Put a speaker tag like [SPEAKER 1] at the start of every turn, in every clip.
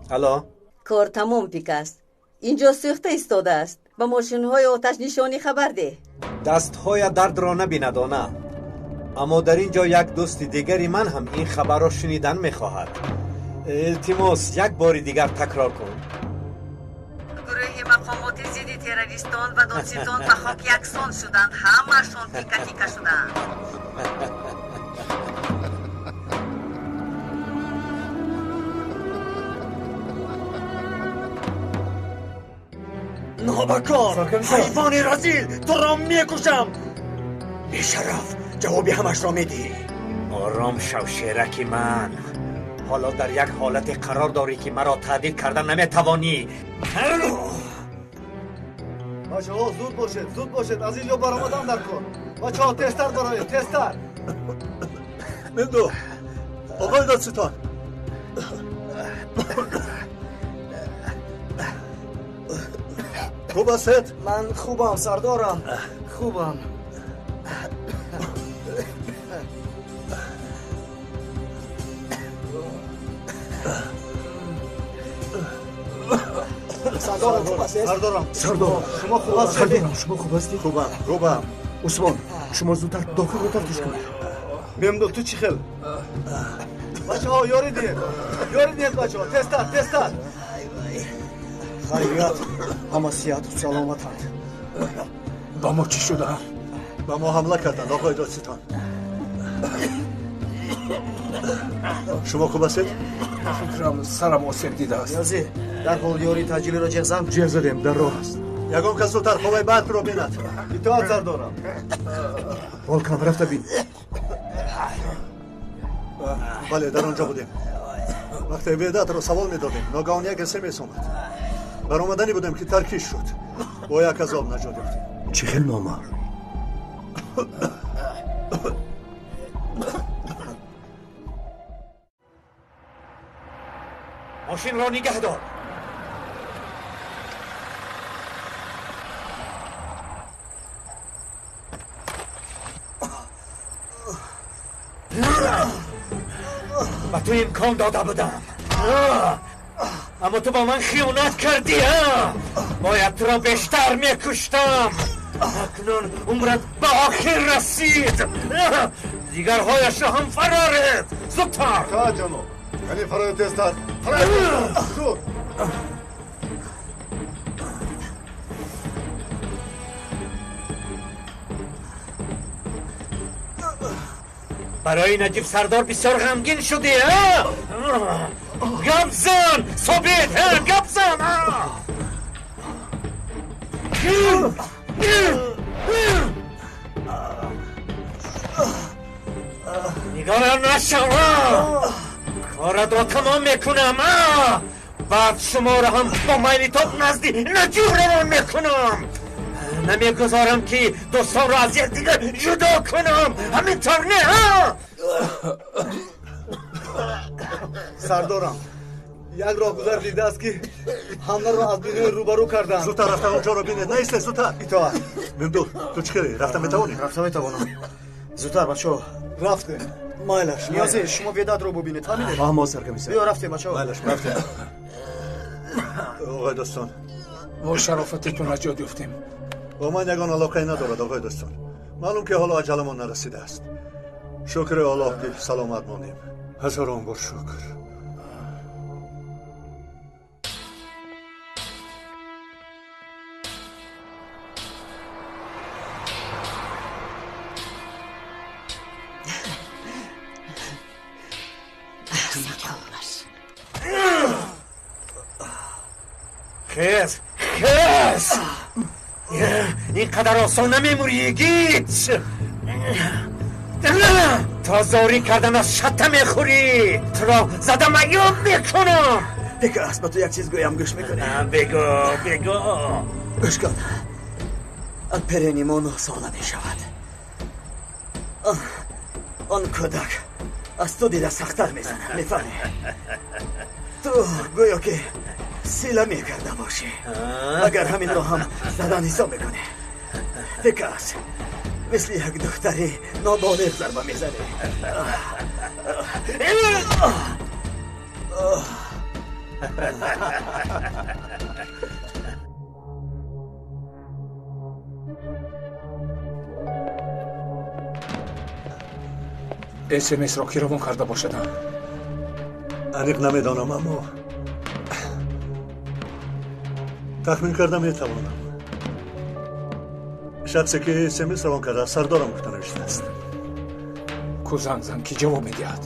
[SPEAKER 1] Алло,
[SPEAKER 2] Кор тамом, Пикас. Инҷо сӯхта истодааст. Ба мошинҳои оташнишонӣ хабар деҳ.
[SPEAKER 1] Дастҳоя дардро набинад, она. Аммо дар ин ҷо як дӯсти дигари ман ҳам ин хабарро шунидан мехоҳад. Илтимос, як бори дигар такрор кун.
[SPEAKER 2] Гурӯҳи мақомоти зидди террористон ва додситон ба хок яксон шуданд. Ҳамаашон тика тика шуданд.
[SPEAKER 3] Нобакор, ҳайвони разил, туро мекушам. Бешараф, ҷавоби ҳамашро медиҳӣ.
[SPEAKER 1] Ором шав, шераки ман. Ҳоло дар як ҳолате қарор дорӣ, ки маро таҳдид карда наметавонӣ.
[SPEAKER 4] Бачаҳо, зуд бошед, зуд бошед, аз ин ҷо баромадан дар кор. Бачаҳо, тезтар бароед, тезтар.
[SPEAKER 5] Мемдуҳ, оқои додситон. Хуб ҳастед?
[SPEAKER 3] Ман хубам, сардорам, хубам. Сардорам, хуб ҳастед?
[SPEAKER 4] Сардорам.
[SPEAKER 6] Сардорам.
[SPEAKER 4] Шумо хуб ҳастед?
[SPEAKER 6] Сардорам, шумо хуб ҳастед?
[SPEAKER 5] Хубам, хубам.
[SPEAKER 6] Усмон, шумо зудтар дохилро тафтиш кунед.
[SPEAKER 4] Мемдуҳ, ту чӣ хел? Бачаҳо, ёрӣ диҳед, ёрӣ диҳед, бачаҳо, тезтар, тезтар.
[SPEAKER 3] Хайрият, ҳама сиҳату саломатанд.
[SPEAKER 6] Ба мо чӣ шуда?
[SPEAKER 5] Ба мо ҳамла карданд, оқои додситон. Шумо хуб ҳастед?
[SPEAKER 6] Фикрам сарам осеб дидааст.
[SPEAKER 3] Ниёзӣ, дарҳол ёрии таъҷилиро ҷеғ зан.
[SPEAKER 6] Ҷеғ задем, дар роҳ аст.
[SPEAKER 5] Ягон кас зудтар қувваи барқро бинад.
[SPEAKER 4] Итоат, сардорам.
[SPEAKER 6] Волкан, рафта бин.
[SPEAKER 5] Бале, дар он ҷо будем. Вақте Ведатро савол медодем, ногаҳон як смс омад. Баромаданӣ будем, ки таркиш шуд. Бо як азоб наҷот ёфтем.
[SPEAKER 6] Чӣ хел нома?
[SPEAKER 1] Мошинро нигаҳ дор. Ба ту имкон дода будам, аммо ту ба ман хиёнат кардӣ. Бояд туро бештар мекуштам. Акнун умрат ба охир расид. Дигарҳояшро ҳам фароред, зудтар.
[SPEAKER 4] Итоат, ҷаноб. Яъне фароед, тезтар, фароед, зуд.
[SPEAKER 1] Барои Наҷиб сардор бисёр ғамгин шудӣ. Гап зан, Собит, гап зан. Нигарон нашав, коратро тамом мекунам. Баъд шуморо ҳам бо майлитоб назди Наҷиб равон мекунам. Намегузорам, ки дӯстонро аз якдигар ҷудо кунам. Ҳамин тавр не?
[SPEAKER 4] Сардорам, як роҳгузар дидааст, ки ҳамларо аз бинои рӯбарӯ карданд.
[SPEAKER 5] Зудтар рафта онҷоро бинед, наистед, зудтар.
[SPEAKER 4] Итоат.
[SPEAKER 5] Мемдуҳ, ту чӣ хеле рафта метавонӣ?
[SPEAKER 3] Рафта метавонам. Зудтар, бачаҳо.
[SPEAKER 4] Рафтем.
[SPEAKER 6] Майлаш.
[SPEAKER 3] Ниёзӣ, шумо Ведатро бубинед, фаҳмидед?
[SPEAKER 6] Фаҳмо, саркомиссар.
[SPEAKER 3] Биё, рафтем, бачаҳо.
[SPEAKER 5] Майлаш, рафтем. Оқои дӯстон,
[SPEAKER 6] мо шарофати ту наҷот ёфтем.
[SPEAKER 5] Бо ман ягон алоқае надорад, оқои дӯстон. Маълум, ки ҳоло аҷаламон нарасидааст. Шукри Аллоҳ, ки саломат мондем. Ҳазорон бор шукр.
[SPEAKER 1] Хез, хез! Ин қадар осон намемурӣ, йигит. То зорӣ кардан аз шатта мехӯрӣ. Туро зада маёб мекунам.
[SPEAKER 3] Бекас, ба ту як чиз гӯям, гӯш мекунӣ?
[SPEAKER 1] Бигӯ, бигӯ.
[SPEAKER 3] Гӯш кун, перени мо 9 сола мешавад. Он кӯдак аз ту дида сахттар мезанад, мефаҳмӣ? Ту гӯё ки сила мекарда бошӣ. Агар ҳаминро ҳам задан ҳисоб мекунӣ, бекас, мисли як духтари ноболиғ зарба мезанӣ.
[SPEAKER 6] СМС-ро ки равон карда бошад?
[SPEAKER 5] Аниқ намедонам, аммо тахмин карда метавонам. Шахсе ки СМС равон карда, сардорам гуфта навиштааст.
[SPEAKER 6] Ку занг зан, ки ҷавоб медиҳад?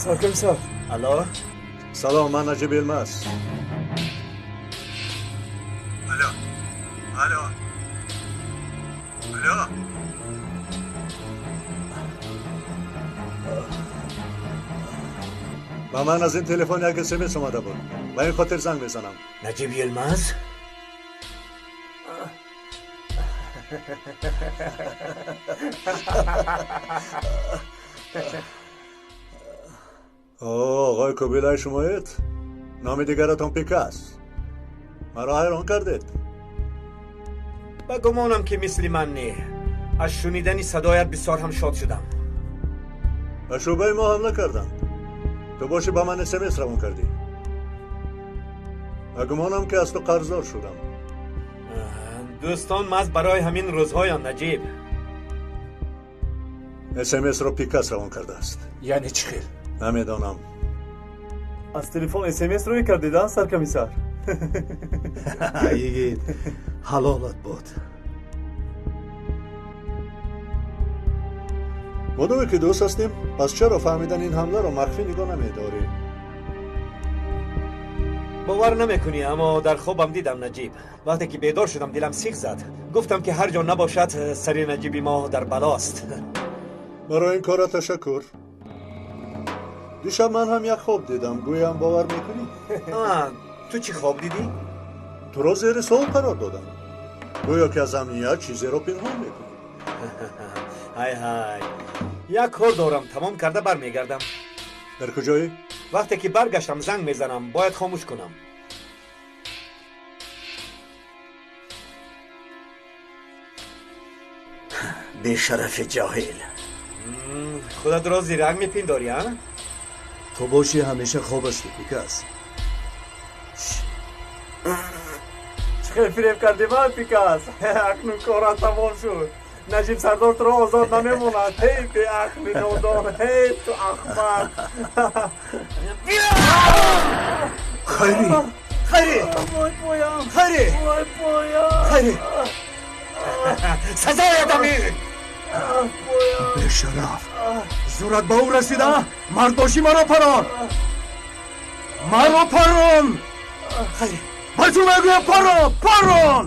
[SPEAKER 4] Саркомиссар.
[SPEAKER 1] Алло?
[SPEAKER 5] Салом, ман Наҷиб Йилмаз. Алло. Алло. Алло. Ба ман аз ин телефон як СМС омада буд. Ба ин хотир занг мезанам.
[SPEAKER 1] Наҷиб Йилмаз?
[SPEAKER 5] Оғои Кубилай шумоед? Номи дигаратон Пикас. Маро ҳайрон кардед.
[SPEAKER 1] Ба гумонам ки мисли ман не. Аз шунидани садоят бисёр ҳам шод шудам.
[SPEAKER 5] Ба шӯъбаи мо ҳамла карданд. Ту бошӣ ба ман СМС равон кардӣ. Ба гумонам ки аз ту қарздор шудам.
[SPEAKER 1] Дӯстон маҳз барои ҳамин рӯзҳоянд, Наҷиб.
[SPEAKER 5] СМС-ро Пикас равон кардааст.
[SPEAKER 6] Яъне чӣ хел?
[SPEAKER 5] Намедонам.
[SPEAKER 4] Аз телефон СМС рӯй кардед, а, саркомиссар?
[SPEAKER 3] Йигит, ҳалолат буд.
[SPEAKER 5] Модоме ки дӯст ҳастем, пас чаро фаҳмидан ин ҳамларо махфӣ нигоҳ намедорӣ?
[SPEAKER 1] Бовар намекунӣ, аммо дар хобам дидам Наҷиб. Вақте ки бедор шудам, дилам сих зад. Гуфтам ки ҳар ҷо набошад, сари Наҷиби мо дар балост.
[SPEAKER 5] Барои ин кора ташаккур. Дишаб ман ҳам як хоб дидам, гӯям бовар мекунӣ?
[SPEAKER 1] Ту чӣ хоб дидӣ?
[SPEAKER 5] Туро зери суол қарор додам. Гӯё ки аз амният чизеро пинҳон мекунӣ.
[SPEAKER 1] Ҳай ҳай, як кор дорам, тамом карда бармегардам.
[SPEAKER 5] Дар куҷоӣ?
[SPEAKER 1] Вақте ки баргаштам занг мезанам, бояд хомӯш кунам.
[SPEAKER 3] Бешарафи ҷоҳил.
[SPEAKER 1] Худатро зирак мепиндорӣ, а?
[SPEAKER 3] Ту бошӣ ҳамеша хоб ҳастӣ, Пикас.
[SPEAKER 4] Чӣ хел фиреб кардӣ ман, Пикас? Акнун корат тамом шуд. Наҷиб сардор туро озод намемонад. Ҳей беақли нодон, ҳей ту ахмақ.
[SPEAKER 3] Хайри! Хайри!
[SPEAKER 4] Вой поям!
[SPEAKER 3] Хайри!
[SPEAKER 4] Вой поям!
[SPEAKER 3] Хайри!
[SPEAKER 1] Сазои адамӣ!
[SPEAKER 3] Бешараф! Зурат ба ӯ расида? Мард бошӣ маро парон! Маро парон! Хайри! Ба ту мегӯям парон! Парон!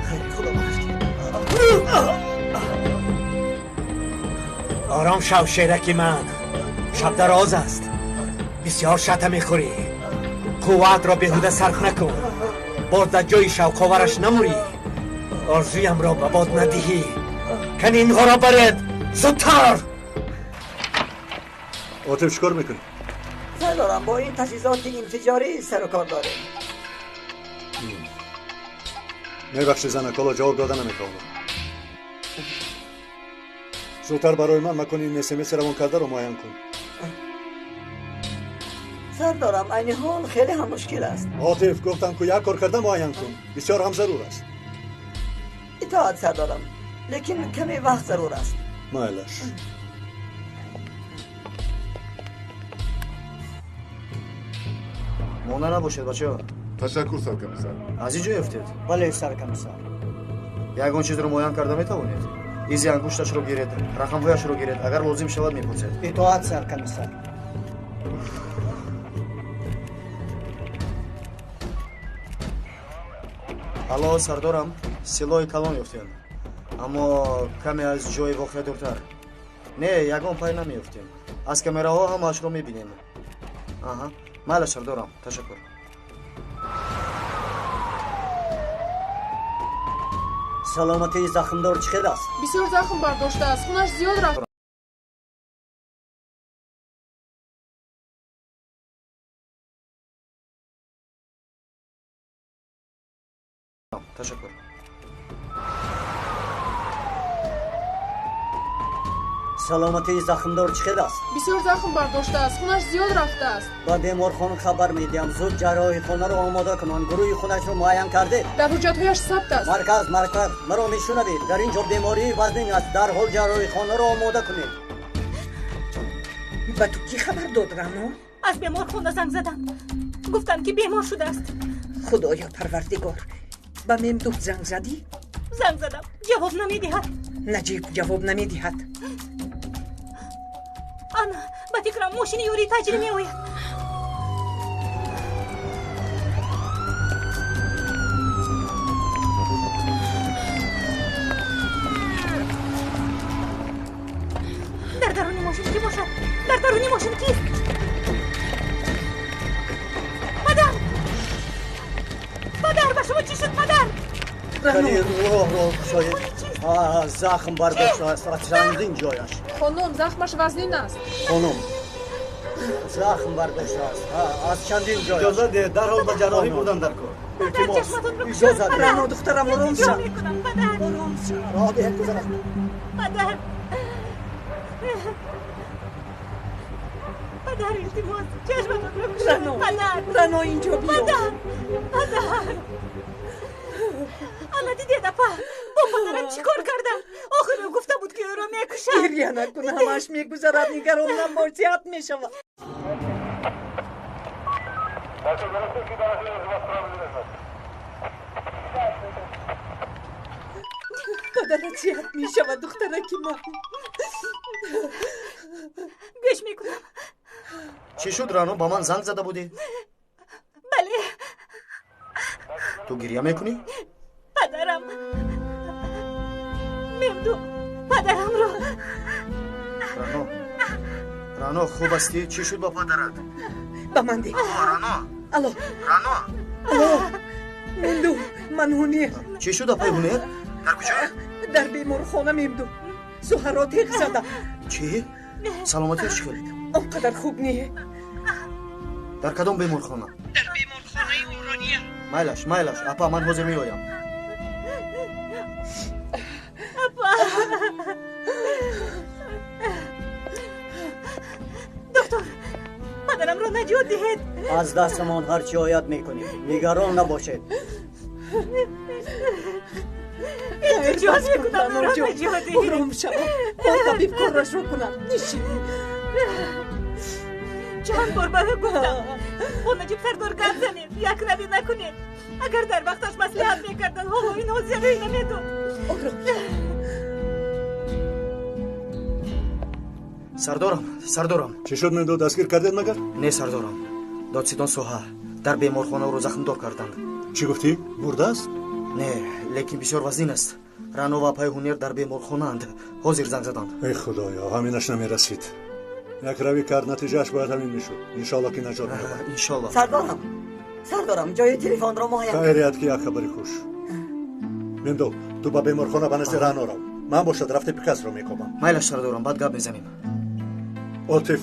[SPEAKER 3] Хайри, худо бахшд.
[SPEAKER 1] Ором шав, шераки ман. Шаб дароз аст. Бисёр шата мехӯрӣ. Қувваатро беҳуда сарф накун. Боз дар ҷои шавқовараш намурӣ. Орзуямро ба бод надиҳӣ. Кани инҳоро баред, зудтар!
[SPEAKER 5] Отиф, чӣ кор мекунӣ?
[SPEAKER 2] Сардорам, бо ин таҷҳизоти инфиҷорӣ сару кор дорем.
[SPEAKER 5] Мебахши занак, ҳоло ҷавоб дода наметавонам. Зудтар барои ман макони ин СМС равон кардаро муайян кун.
[SPEAKER 2] Сардорам, айни ҳол хеле ҳам мушкил аст.
[SPEAKER 5] Отиф, гуфтам ку як кор карда муайян кун. Бисёр ҳам зарур аст.
[SPEAKER 2] Итоат, сардорам, лекин каме вақт зарур аст.
[SPEAKER 5] Майлаш.
[SPEAKER 3] Монда набошед, бачаҳо.
[SPEAKER 7] Ташаккур, саркомиссар.
[SPEAKER 3] Аз ин ҷо ёфтед?
[SPEAKER 8] Бале, саркомиссар.
[SPEAKER 3] Ягон чизро муайян карда метавонед? Изи ангушташро гиред, рақамҳояшро гиред, агар лозим шавад мепурсед.
[SPEAKER 8] Итоат, саркомиссар.
[SPEAKER 3] Алло, сардорам, силоҳи калон ёфтем, аммо каме аз ҷои воқеа дуртар. Не, ягон пай намеёфтем. Аз камераҳо ҳамаашро мебинем. Аҳа, майла, сардорам, ташаккур.
[SPEAKER 8] Саломатии захмдор чӣ хел аст?
[SPEAKER 9] Бисёр захм бардоштааст, хунаш зиёд рафт.
[SPEAKER 7] Ташаккур.
[SPEAKER 8] Саломатии захмдор чӣ хел аст?
[SPEAKER 9] Бисёр захм бардоштааст, хунаш зиёд рафтааст.
[SPEAKER 8] Ба беморхона хабар медиҳам, зуд ҷарроҳихонаро омода кунанд. Гурӯҳи хунашро муайян кардед?
[SPEAKER 9] Дар ҳуҷҷатҳояш сабт аст.
[SPEAKER 8] Марказ, марказ, маро мешунавед? Дар ин ҷо бемории вазнин аст. Дарҳол ҷарроҳихонаро омода кунед.
[SPEAKER 10] Ба ту кӣ хабар дод, Рано?
[SPEAKER 11] Аз беморхона занг заданд, гуфтанд, ки бемор шудааст.
[SPEAKER 10] Худоё парвардигор, ба Мемдуд занг задӣ?
[SPEAKER 11] Занг задам, ҷавоб намедиҳад.
[SPEAKER 10] Наҷиб ҷавоб намедиҳад.
[SPEAKER 11] Ана, ба фикрам, мошини ёрии таъҷилӣ меояд. Дар даруни мошин кӣ бошад? Дар даруни мошин кист? Падар, падар, ба шумо чӣ шуд, падар?
[SPEAKER 8] Кани роҳро кушоед. Захм бардоштааст аз чандин ҷояш.
[SPEAKER 9] Хонум, захмаш вазнин аст.
[SPEAKER 8] Хонум, захм бардоштааст аз чандин ҷояш.
[SPEAKER 3] Иҷозат диҳед, дарҳол ба ҷарроҳӣ бурдан дар кор.
[SPEAKER 8] Илтимос, иҷозат диҳед.
[SPEAKER 10] Рано, духтарам, ором шав.
[SPEAKER 11] Ором
[SPEAKER 8] шав. Роҳ диҳед, гузарам.
[SPEAKER 11] Падар, падар, илтимос, чашматонро кушоед. Падар,
[SPEAKER 10] Рано, инҷо биё.
[SPEAKER 11] Падар, падар, ана дидед, апа, бо падарам чӣ кор кардам? Охир ӯ гуфта буд, ки ӯро мекушам.
[SPEAKER 10] Гирья накун, ҳамааш мегузарад. Нигарон набош, сиҳат мешавад. Падарат сиҳат мешавад, духтараки ман.
[SPEAKER 11] Гӯш мекунам.
[SPEAKER 7] Чӣ шуд, Рано? Ба ман занг зада будӣ?
[SPEAKER 11] Бале.
[SPEAKER 7] Ту гирья мекунӣ?
[SPEAKER 11] Падарам, Мемду падарамро.
[SPEAKER 7] Рано, Рано, хуб ҳастӣ? Чӣ шуд ба падарат?
[SPEAKER 10] Ба ман деҳ.
[SPEAKER 7] Рано.
[SPEAKER 10] Алло.
[SPEAKER 7] Рано.
[SPEAKER 10] Алло, Мемду, ман Ҳунер.
[SPEAKER 7] Чӣ шуд, апай Ҳунер? Дар куҷо?
[SPEAKER 10] Дар беморхона, Мемду. Суҳаро теғ зада.
[SPEAKER 7] Чӣ? Саломатиаш чӣ хел?
[SPEAKER 10] Он қадар хуб не.
[SPEAKER 7] Дар кадом беморхона?
[SPEAKER 10] Дар беморхонаи Умрония.
[SPEAKER 7] Майлаш, майлаш, апа, ман ҳозир меоям.
[SPEAKER 11] Апа, доктор, падарамро наҷот диҳед.
[SPEAKER 8] Аз дастамон ҳар чӣ ояд мекунем, нигарон набошед.
[SPEAKER 11] Илтиҷос мекунам, ӯро наҷот диҳед.
[SPEAKER 10] Ором шав, он табиб корашро кунад. Нишин.
[SPEAKER 11] Чанд бор ба ӯ гуфтам, бо Наҷиб сардор гап занед, якравӣ накунед. Агар дар вақташ маслиҳат мекарданд, ҳоло ин ҳодиса рӯй намедод.
[SPEAKER 7] Сардорам, сардорам.
[SPEAKER 5] Чӣ шуд, Мемду, дастгир кардед магар?
[SPEAKER 7] Не, сардорам, додситон Соҳа дар беморхона ӯро захмдор карданд.
[SPEAKER 5] Чӣ гуфтӣ? Мурдааст?
[SPEAKER 7] Не, лекин бисёр вазнин аст. Рано ва апаи Ҳунер дар беморхонаанд, ҳозир занг заданд.
[SPEAKER 5] Эй худоё, ҳаминаш намерасид. Якравӣ кард, натиҷааш бояд ҳамин мешуд. Иншоалло, ки наҷот меёбад.
[SPEAKER 7] Иншоалло.
[SPEAKER 2] Сардорам, сардорам, ҷои телефонро муайян.
[SPEAKER 5] Хайрият, ки як хабари хуш. Мемду, ту ба беморхона ба назди Рано рав, ман бошад рафте Пикасро мекобам.
[SPEAKER 7] Майлаш, сардорам, баъд гап мезанем.
[SPEAKER 5] Отиф,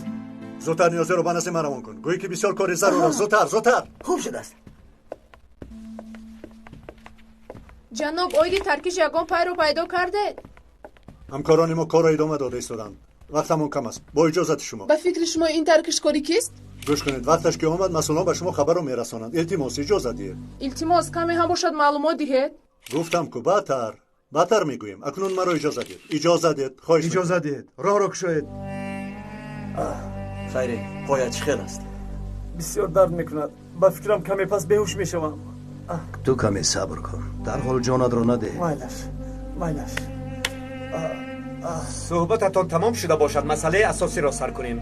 [SPEAKER 5] зудтар Ниёзиро ба назди ман равон кун. Гӯӣ, ки бисёр кори зарур аст. Зудтар, зудтар.
[SPEAKER 2] Хуб шудааст.
[SPEAKER 9] Ҷаноб, оиди таркиш ягон пайро пайдо кардед?
[SPEAKER 5] Ҳамкорони мо корро идома дода истоданд. Вақтамон кам аст, бо иҷозати шумо.
[SPEAKER 9] Ба фикри шумо ин таркиш кори кист?
[SPEAKER 5] Гӯш кунед, вақташ ки омад, масъулон ба шумо хабарро мерасонанд. Илтимос, иҷозат диҳед.
[SPEAKER 9] Илтимос, каме ҳам бошад маълумот диҳед.
[SPEAKER 5] Гуфтам ку, баъдтар, баъдтар мегӯем. Акнун маро иҷозат диҳед, иҷозат диҳед, хоҳиш.
[SPEAKER 3] Иҷозат диҳед, роҳро кушоед.
[SPEAKER 8] Хайре, поят чӣ хел аст?
[SPEAKER 4] Бисёр дард мекунад, ба фикрам, каме пас беҳуш мешавам.
[SPEAKER 3] Ту каме сабр кун, дарҳол ҷонатро надеҳ.
[SPEAKER 4] Майлаш, майлаш.
[SPEAKER 1] Суҳбататон тамом шуда бошад, масъалаи асосиро сар кунем.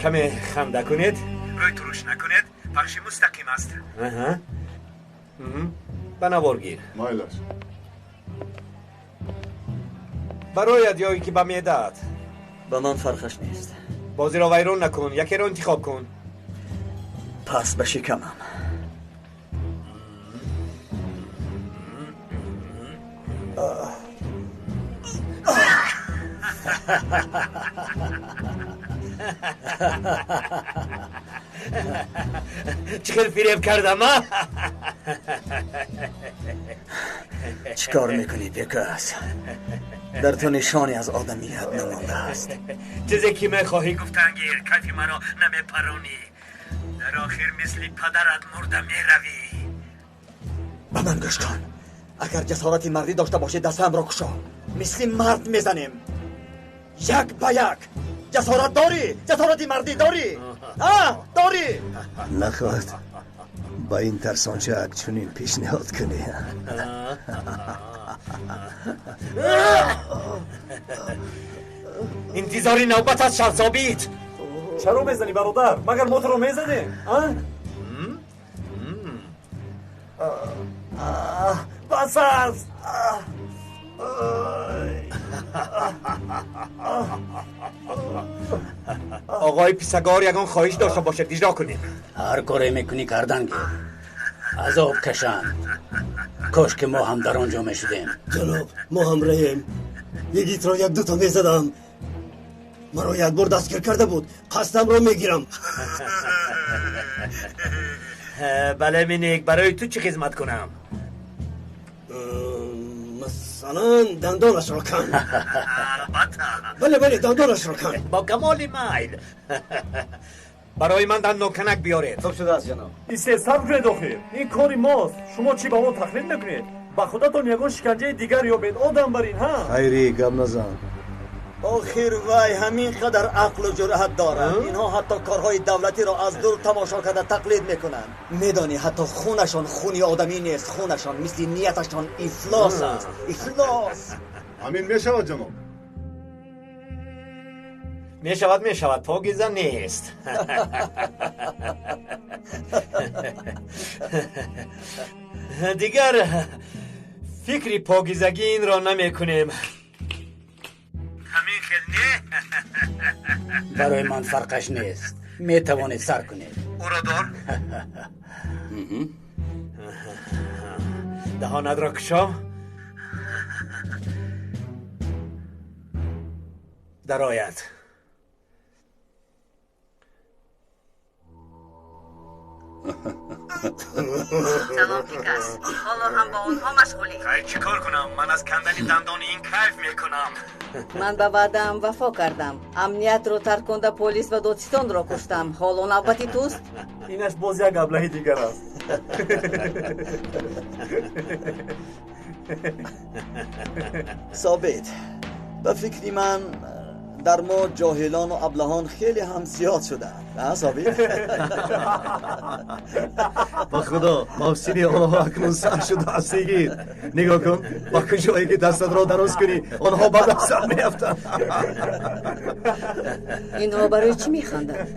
[SPEAKER 1] Каме ханда кунед, рӯй туруш накунед, пахши мустақим аст. Ба навор гир.
[SPEAKER 5] Майлаш.
[SPEAKER 1] Барояд ё ки ба меъдаат?
[SPEAKER 8] Ба ман фарқаш нест.
[SPEAKER 1] Бозиро вайрон накун, якеро интихоб кун.
[SPEAKER 8] Пас ба шикамам.
[SPEAKER 1] Чӣ хел фиреб кардам, а?
[SPEAKER 3] Чӣ кор мекунӣ, Пикас? Дар ту нишоне аз одамият намондааст.
[SPEAKER 1] Чизе ки мехоҳӣ гуфтан гир, кайфи маро намепаронӣ. Дар охир мисли падарат мурда меравӣ.
[SPEAKER 3] Ба ман гӯш кун. Агар ҷасорати мардӣ дошта бошӣ, дастамро кушо. Мисли мард мезанем. Як ба як. Ҷасорат дорӣ? Ҷасорати мардӣ дорӣ? А, дорӣ?
[SPEAKER 12] Нахоҳад ба ин тарсончак чунин пешниҳод кунӣ.
[SPEAKER 1] Интизори навбат аст, шав, Собит.
[SPEAKER 4] Чаро мезанӣ, бародар? Магар мо туро мезанем? Бас аст.
[SPEAKER 1] Оғои писагор ягон хоҳиш дошта бошад, иҷро кунем.
[SPEAKER 13] Ҳар коре мекунӣ кардан гир. Азоб кашанд. Кош ки мо ҳам дар он ҷо мешудем.
[SPEAKER 8] Ҷаноб, мо ҳам раем. Йигитро як дуто мезадам. Маро як бор дастгир карда буд. Қасдамро мегирам.
[SPEAKER 1] Бале, Миник, барои ту чӣ хизмат кунам?
[SPEAKER 8] Масалан, дандонашро кан.
[SPEAKER 1] Албатта.
[SPEAKER 8] Бале, бале, дандонашро кан.
[SPEAKER 1] Бо камоли майл. Барои ман дандонканак биёред.
[SPEAKER 7] Хуб шудааст, ҷаноб.
[SPEAKER 4] Исе, сабр кунед охир. Ин кори мост. Шумо чӣ ба мо тақлид мекунед? Ба худатон ягон шиканҷаи дигар ёбед. Одам бар ин, ҳа?
[SPEAKER 12] Хайрӣ, гап назан.
[SPEAKER 3] Охир вай ҳамин қадар ақлу ҷуръат дорад. Инҳо ҳатто корҳои давлатиро аз дур тамошо карда тақлид мекунанд. Медонӣ, ҳатто хунашон хуни одамӣ нест. Хунашон мисли нияташон ифлос аст. Ифлос.
[SPEAKER 5] Ҳамин мешавад, ҷаноб?
[SPEAKER 1] Мешавад, мешавад. Покиза нест. Дигар фикри покизагӣ инро намекунем. Ҳамин хел не?
[SPEAKER 13] Барои ман фарқаш нест. Метавонед сар кунед.
[SPEAKER 1] Ӯро дор. Даҳонатро кушо. Дарояд.
[SPEAKER 2] Салом, Пикас. Ҳоло ҳам бо онҳо машғулӣ.
[SPEAKER 1] Хайр, чӣ кор кунам? Ман аз кандани дандони ин кайф мекунам.
[SPEAKER 2] Ман ба ваъдаам вафо кардам. Амниятро тарконда полис ва додситонро куштам. Ҳоло навбати туст.
[SPEAKER 4] Инаш боз як аблаҳи дигар аст.
[SPEAKER 3] Собит, ба фикри ман дар мо ҷоҳилону аблаҳон хеле ҳам зиёд шудаанд. Собит?
[SPEAKER 12] Ба худо, мавсими онҳо акнун сар шудааст, йигит. Нигоҳ кун, ба куҷое ки дастатро дароз кунӣ, онҳо ба дастат меафтанд.
[SPEAKER 2] Инҳо барои чӣ механданд?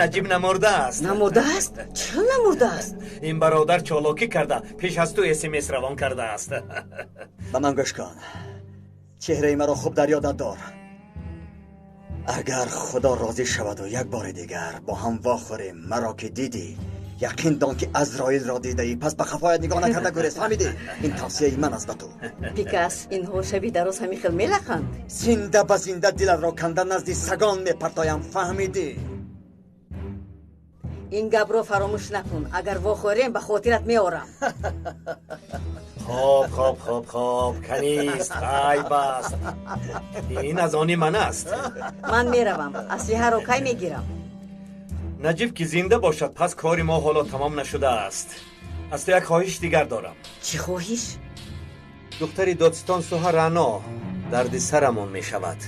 [SPEAKER 1] Наҷиб намурдааст.
[SPEAKER 2] Намурдааст? Чӣ намурдааст?
[SPEAKER 1] Ин бародар чолокӣ карда, пеш аз ту СМС равон кардааст.
[SPEAKER 3] Ба ман гӯш кун. Чеҳраи маро хуб дар ёдат дор. Агар худо розӣ шаваду як бори дигар бо ҳам вохӯрем, маро ки дидӣ, яқин дон ки Азроилро дидаӣ, пас ба хафоят нигоҳ накарда гурез, фаҳмидӣ? Ин тавсияи ман аст ба ту.
[SPEAKER 2] Пикас, инҳо шаби дароз ҳамин хел мелақанд?
[SPEAKER 3] Зинда ба зинда дилатро канда назди сагон мепартоям, фаҳмидӣ?
[SPEAKER 2] Ин гапро фаромӯш накун. Агар вохӯрем, ба хотират меорам.
[SPEAKER 1] Хоб, хоб, хоб, хоб, канист, айб аст. Ин аз они ман аст.
[SPEAKER 2] Ман меравам. Аслиҳаро кай мегирам?
[SPEAKER 1] Наҷиб ки зинда бошад, пас кори мо ҳоло тамом нашудааст. Аз ту як хоҳиш дигар дорам.
[SPEAKER 2] Чӣ хоҳиш?
[SPEAKER 1] Духтари додстон Суҳа Рано дарди сарамон мешавад.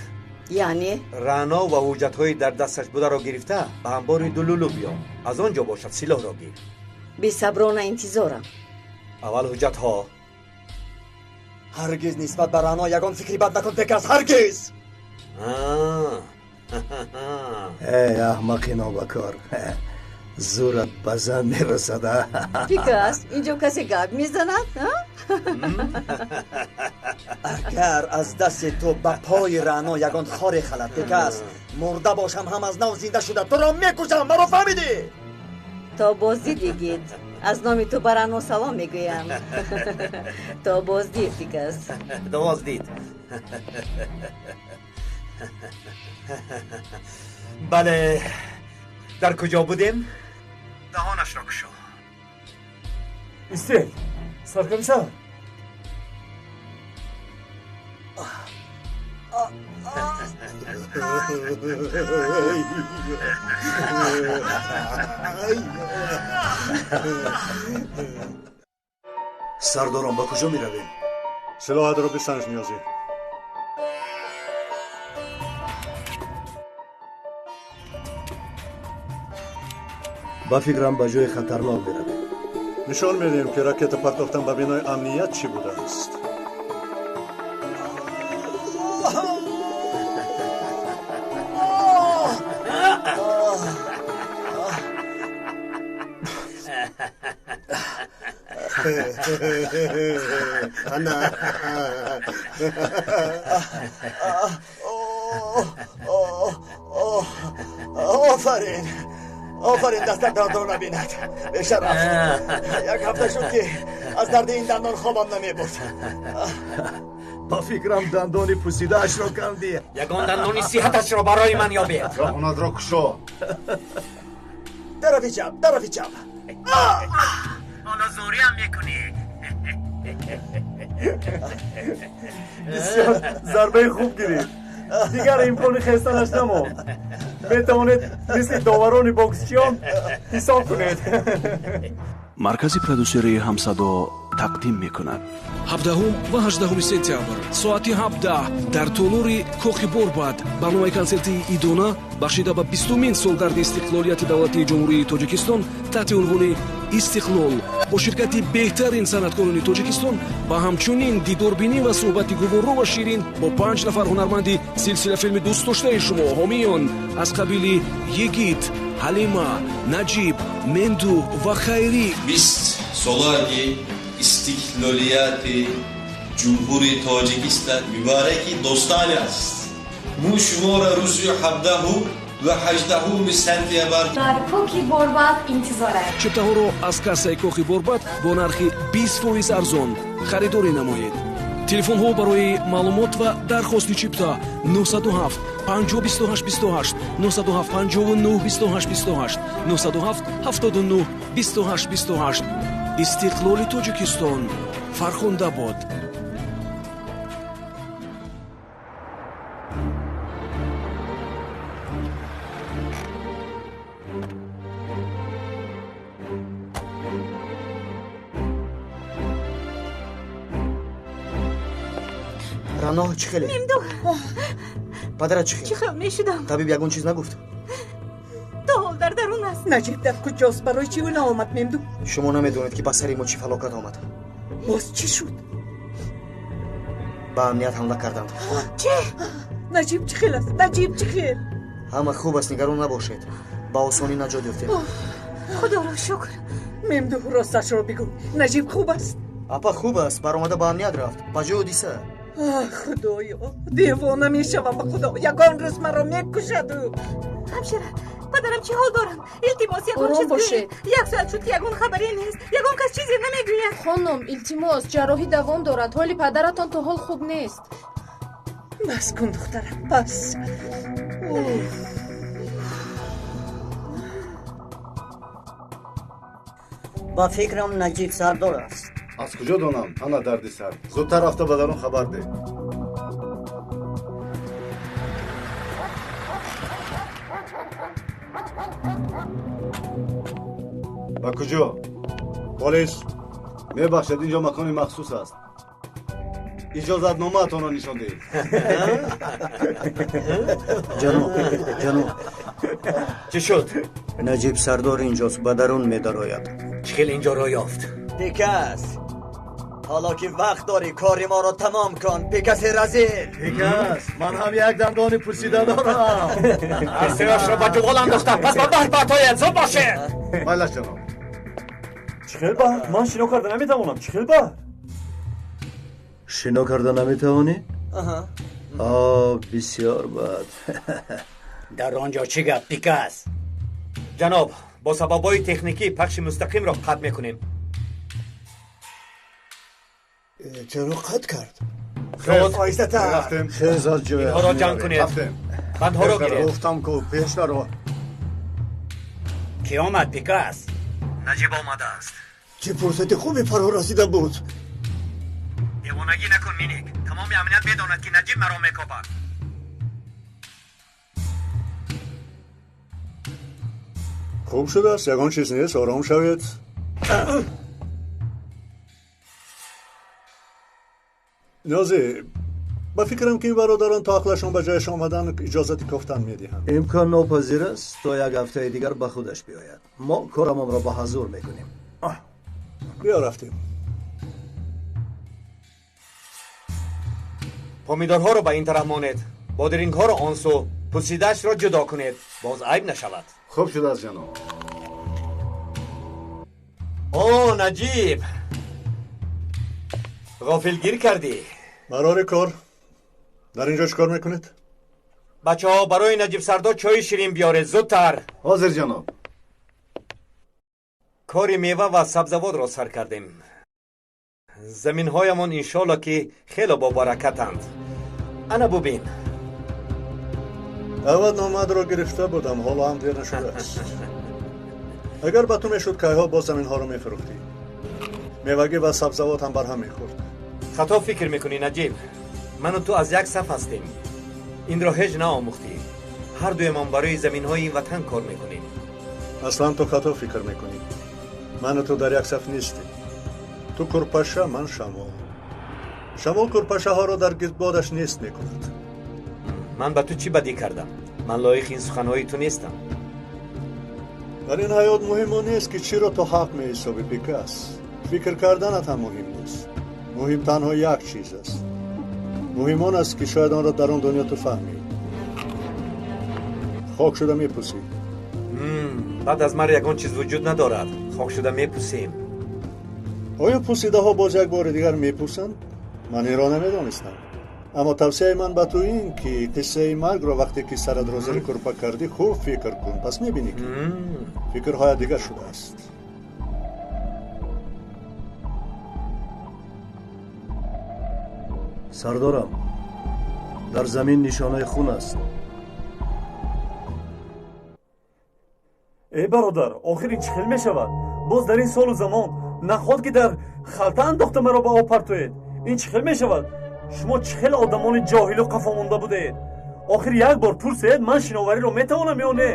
[SPEAKER 2] Яъне?
[SPEAKER 1] Рано ва ҳуҷҷатҳои дар дасташ бударо гирифта ба амбори Дулулу биё. Аз он ҷо бошад силоҳро гир.
[SPEAKER 2] Бесаброна интизорам.
[SPEAKER 1] Аввал ҳуҷҷатҳо.
[SPEAKER 3] Ҳаргиз нисбат ба Рано ягон фикри бад накун, Пекас, ҳаргиз!
[SPEAKER 12] Эй, аҳмақи нобакор, зӯрат ба зан мерасад.
[SPEAKER 2] Пикас, инҷо касе гап мезанад?
[SPEAKER 3] Агар аз дасти ту ба пои Рано ягон хоре халад, Пикас, мурда бошам ҳам аз нав зинда шуда туро мекушам, маро фаҳмидӣ?
[SPEAKER 2] То боздид, йигит. Аз номи ту ба Рано салом мегӯям. То боздид, Пикас.
[SPEAKER 1] Боздид. Бале, дар куҷо будем? Даҳонашро кушо.
[SPEAKER 4] Истед, саркомиссар.
[SPEAKER 12] Сардорон, ба куҷо меравем?
[SPEAKER 5] Силоҳатро бисанҷ, Ниёзӣ.
[SPEAKER 12] Ба фикрам, ба ҷои хатарнок меравем.
[SPEAKER 5] Нишон медиҳем, ки ракета партофтан ба бинои амният чӣ будааст.
[SPEAKER 3] Офарин, офарин, дастат дардро набинад, бешараф. Як ҳафта шуд, ки аз дарди ин дандон хобам намебурд.
[SPEAKER 12] Ба фикрам, дандони пусидаашро кандӣ.
[SPEAKER 1] Ягон дандони сиҳаташро барои ман ёбед.
[SPEAKER 14] Роҳонатро кушо.
[SPEAKER 3] Тарафи чап, тарафи чап.
[SPEAKER 1] Ҳоло зӯриам мекунӣ.
[SPEAKER 4] Бисёр зарбаи хуб гирифт, дигар имкони хестанаш намонд. Метавонед мисли доварони боксчиён ҳисоб кунед.
[SPEAKER 15] Маркази продюсерии «Ҳамсадо» тақдим мекунад.
[SPEAKER 16] 17 ва 18 сентябр, соати 17, дар толори Кохи Борбад барномаи консертии идона, бахшида ба 20-умин солгарди истиқлолияти давлатии Ҷумҳурии Тоҷикистон, таҳти унвони «Истиқлол», бо ширкати беҳтарин санъаткорони Тоҷикистон ва ҳамчунин дидорбинӣ ва суҳбати гуворо ва ширин бо панҷ нафар ҳунарманди силсилафилми дӯстдоштаи шумо, ҳомиён аз қабили Йигит, Ҳалима, Наҷиб, Менду ва Хайрӣ.
[SPEAKER 17] 20 солаги истиқлолияти Ҷумҳурии Тоҷикистон мубораки, дӯстони аст. Мо шуморо рӯзи 17 ва 18 сентябр
[SPEAKER 18] дар Кохи Борбад интизорем.
[SPEAKER 16] Чиптаҳоро аз кассаи Кохи Борбад бо нархи 20% арзон харидорӣ намоед. Телефонҳо барои маълумот ва дархости чипта: 907 50 28 28, 907 59 28 28, 907 79 28 28. Истиқлоли Тоҷикистон фархунда бод!
[SPEAKER 7] Рано, чӣ хеле?
[SPEAKER 11] Мемду.
[SPEAKER 7] Падарат чӣ хел?
[SPEAKER 11] Чӣ хел мешудам?
[SPEAKER 7] Табиб ягон чиз нагуфт?
[SPEAKER 11] То ҳол дар дарун аст.
[SPEAKER 10] Наҷиб дар куҷост? Барои чӣ ӯ наомад, Мемду?
[SPEAKER 7] Шумо намедонед, ки ба сари мо чӣ фалокат омад.
[SPEAKER 10] Боз чӣ шуд?
[SPEAKER 7] Ба амният ҳамла карданд.
[SPEAKER 11] Чӣ?
[SPEAKER 10] Наҷиб чӣ хел аст? Наҷиб чӣ хел?
[SPEAKER 7] Ҳама хуб аст, нигарон набошед. Ба осонӣ наҷот ёфтем.
[SPEAKER 11] Худоро шукр.
[SPEAKER 10] Мемду, росташро бигӯ, Наҷиб хуб аст?
[SPEAKER 7] Апа, хуб аст, баромада ба амният рафт, ба ҷои ҳодиса.
[SPEAKER 10] Худоё, девона мешавам, ба худо, ягон рӯз маро мекушаду.
[SPEAKER 11] Ҳамшира, падарам чӣ ҳол доранд? Илтимос, ягон
[SPEAKER 9] Ором
[SPEAKER 11] чиз
[SPEAKER 9] бошед.
[SPEAKER 11] гӯед. Як соат шуд, ки ягон хабаре нест, ягон кас чизе намегӯяд.
[SPEAKER 9] Хонум, илтимос, ҷарроҳӣ давом дорад, ҳоли падаратон то ҳол хуб нест.
[SPEAKER 10] Бас кун, духтарам, бас.
[SPEAKER 8] Ба фикрам, Наҷиб сардор аст.
[SPEAKER 14] Аз куҷо донам? Ана дарди сар. Зудтар рафта ба дарун хабар деҳ. Ба куҷо?
[SPEAKER 5] Полис.
[SPEAKER 14] Мебахшед, инҷо макони махсус аст. Иҷозатномаатонро нишон диҳед.
[SPEAKER 8] Ҷаноб, ҷаноб.
[SPEAKER 1] Чӣ шуд?
[SPEAKER 8] Наҷиб сардор инҷост, ба дарун медарояд.
[SPEAKER 1] Чӣ хел инҷо роҳ ёфт?
[SPEAKER 3] Пикас, ҳоло ки вақт дорӣ, кори моро тамом кун, Пикаси разил.
[SPEAKER 12] Пикас, ман ҳам як дандони пусида дорам.
[SPEAKER 1] Ҳарсеашро ба ҷувол андохтам, пас ба баҳр партояд. Зуд бошед.
[SPEAKER 14] Майлаш, ҷаноб.
[SPEAKER 4] Чӣ хел баҳр? Ман шино карда наметавонам. Чӣ хел баҳр?
[SPEAKER 12] Шино карда наметавонӣ? О, бисёр бад.
[SPEAKER 13] Дар он ҷо чӣ гап, Пикас?
[SPEAKER 1] Ҷаноб, бо сабабҳои техникӣ пахши мустақимро қатъ мекунем.
[SPEAKER 8] Чаро қатъ кард?
[SPEAKER 3] Оҳистатар.
[SPEAKER 14] Рафтем.
[SPEAKER 5] Хез аз ҷоя.
[SPEAKER 1] Инҳоро ҷамъ кунед.
[SPEAKER 14] Рафтем.
[SPEAKER 1] Бандҳоро гиред.
[SPEAKER 5] Гуфтам ку, пеш наро.
[SPEAKER 13] Кӣ омад, Пикас?
[SPEAKER 1] Наҷиб омадааст.
[SPEAKER 8] Чӣ фурсати хубе фаро расида буд.
[SPEAKER 1] Девонагӣ накун, Миник. Тамоми амният медонад, ки Наҷиб маро мекобад.
[SPEAKER 5] Хуб шудааст, ягон чиз нест, ором шавед. Ниёзӣ, ба фикрам, ки ин бародарон то ақлашон ба ҷояш омадан иҷозати кофтан медиҳанд.
[SPEAKER 12] Имкон нопазир аст, то як ҳафтаи дигар ба худаш биёяд. Мо корамонро ба ҳазур мекунем.
[SPEAKER 5] Биё, рафтем.
[SPEAKER 1] Помидорҳоро ба ин тараф монед, бодирингҳоро он сӯ, пусидаашро ҷудо кунед, боз айб нашавад.
[SPEAKER 14] Хуб шудааст, ҷаноб.
[SPEAKER 1] О, Наҷиб, ғофилгир кардӣ.
[SPEAKER 5] Барори кор, дар ин ҷо чӣ кор мекунед?
[SPEAKER 1] Бачаҳо, барои Наҷиб сардор чойи ширин биёред, зудтар.
[SPEAKER 14] Ҳозир, ҷаноб.
[SPEAKER 1] Кори мева ва сабзавотро сар кардем. Заминҳоямон иншолло ки хело бобаракатанд. Ана бубин.
[SPEAKER 5] Даъватномаатро гирифта будам, ҳоло ҳам дер нашудааст. Агар ба ту мешуд, кайҳо боз заминҳоро мефурӯхтӣ. Мевагӣ ва сабзавот ҳам барҳам мехӯрд.
[SPEAKER 1] Хато фикр мекунӣ, Наҷиб. Ману ту аз як саф ҳастем. Инро ҳеҷ наомӯхтӣ. Ҳар дуемон барои заминҳои ин ватан кор мекунем.
[SPEAKER 5] Аслан ту хато фикр мекунӣ. Ману ту дар як саф нестем. Ту курпаша, ман шамол. Шамол курпашаҳоро дар гирдбодаш нест мекунад.
[SPEAKER 1] Ман ба ту чӣ бадӣ кардам? Ман лоиқи ин суханҳои ту нестам.
[SPEAKER 5] Дар ин ҳаёт муҳим он нест, ки чиро ту ҳақ меҳисобӣ, бекас. Фикр карданат ҳам муҳим нест. Муҳим танҳо як чиз аст. Муҳим он аст, ки шояд онро дар он дунё ту фаҳмӣ. Хок шуда мепӯсӣ.
[SPEAKER 1] Баъд аз марг ягон чиз вуҷуд надорад. Хок шуда мепӯсем.
[SPEAKER 5] Оё пӯсидаҳо боз як бори дигар мепӯсанд? Ман инро намедонистам. Аммо тавсияи ман ба ту ин, ки қиссаи маргро вақте ки саратро зери курпа кардӣ хуб фикр кун, пас мебинӣ, ки фикрҳоят дигар шудааст.
[SPEAKER 12] Сардорам, дар замин нишонаи хун аст.
[SPEAKER 4] Эй бародар, охир ин чӣ хел мешавад? Боз дар ин солу замон наход ки дар халта андохта маро ба об партоед. Ин чӣ хел мешавад? Шумо чӣ хел одамони ҷоҳилу қафомонда будаед? Охир як бор пурсед, ман шиновариро метавонам ё не?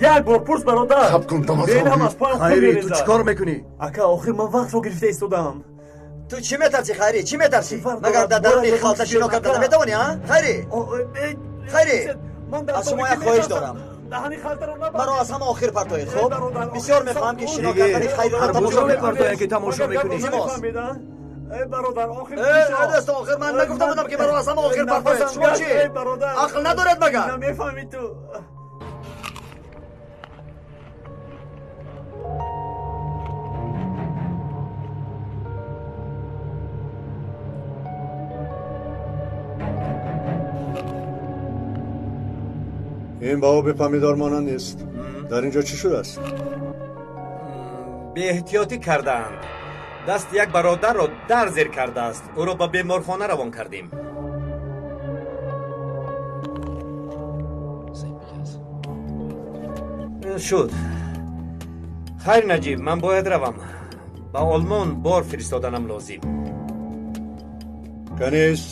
[SPEAKER 4] Як бор пурс, бародар.
[SPEAKER 14] Хаб кун,
[SPEAKER 4] Бен ҳам аз поям хун
[SPEAKER 12] Хайри, ту
[SPEAKER 4] мерезад.
[SPEAKER 12] чӣ кор мекунӣ?
[SPEAKER 4] Ака, охир ман вақтро гирифта истодаам.
[SPEAKER 3] Ту чӣ метарсӣ, Хайрӣ? Чӣ метарсӣ? Магар дар даруни халта шино карда наметавонӣ, а? Хайрӣ, Хайрӣ, аз шумо як хоҳиш дорам. Маро аз ҳама охир партоед, хуб? Бисёр мехоҳам, ки шино кардани Хайриро тамошо
[SPEAKER 12] Арбузро
[SPEAKER 3] кунам.
[SPEAKER 12] мепартоянд, ки тамошо мекунӣ.
[SPEAKER 3] Илтимос.
[SPEAKER 4] Эй бародар, охир
[SPEAKER 3] Э, дӯст, охир ман нагуфта будам, ки маро аз ҳама охир партоед. Шумо чӣ? Ақл надоред магар?
[SPEAKER 4] Намефаҳмӣ ту.
[SPEAKER 5] Ин ба оби помидор монанд нест. Дар ин ҷо чӣ шудааст?
[SPEAKER 1] Беэҳтиётӣ кардаанд. Дасти як бародарро дар зер кардааст. Ӯро ба беморхона равон кардем. Шуд. Хайр, Наҷиб, ман бояд равам. Ба Олмон бор фиристоданам лозим.
[SPEAKER 5] Каниз,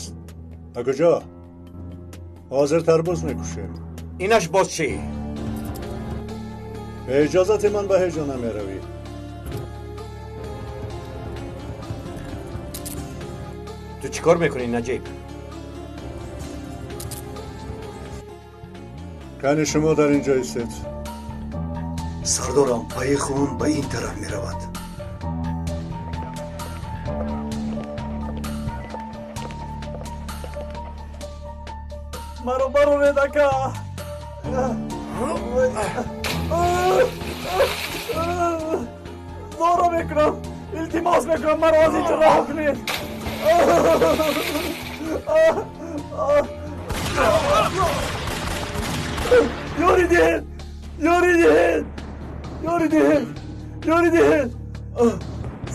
[SPEAKER 5] ба куҷо? Ҳозир тарбуз мекушем.
[SPEAKER 1] Инаш боз чӣ?
[SPEAKER 5] Бе иҷозати ман ба ҳеҷ ҷо намеравӣ.
[SPEAKER 1] Ту чӣ кор мекунӣ, Наҷиб?
[SPEAKER 5] Кани, шумо дар ин ҷо истед.
[SPEAKER 12] Сардорам, пайи хун ба ин тараф меравад.
[SPEAKER 4] Маро бароред, ака. Зора мекунам, илтимос мекунам, маро аз инҷо раҳо кунед. Ёрӣ диҳед, ёрӣ диҳед, ёрӣ диҳед, ёрӣ диҳед.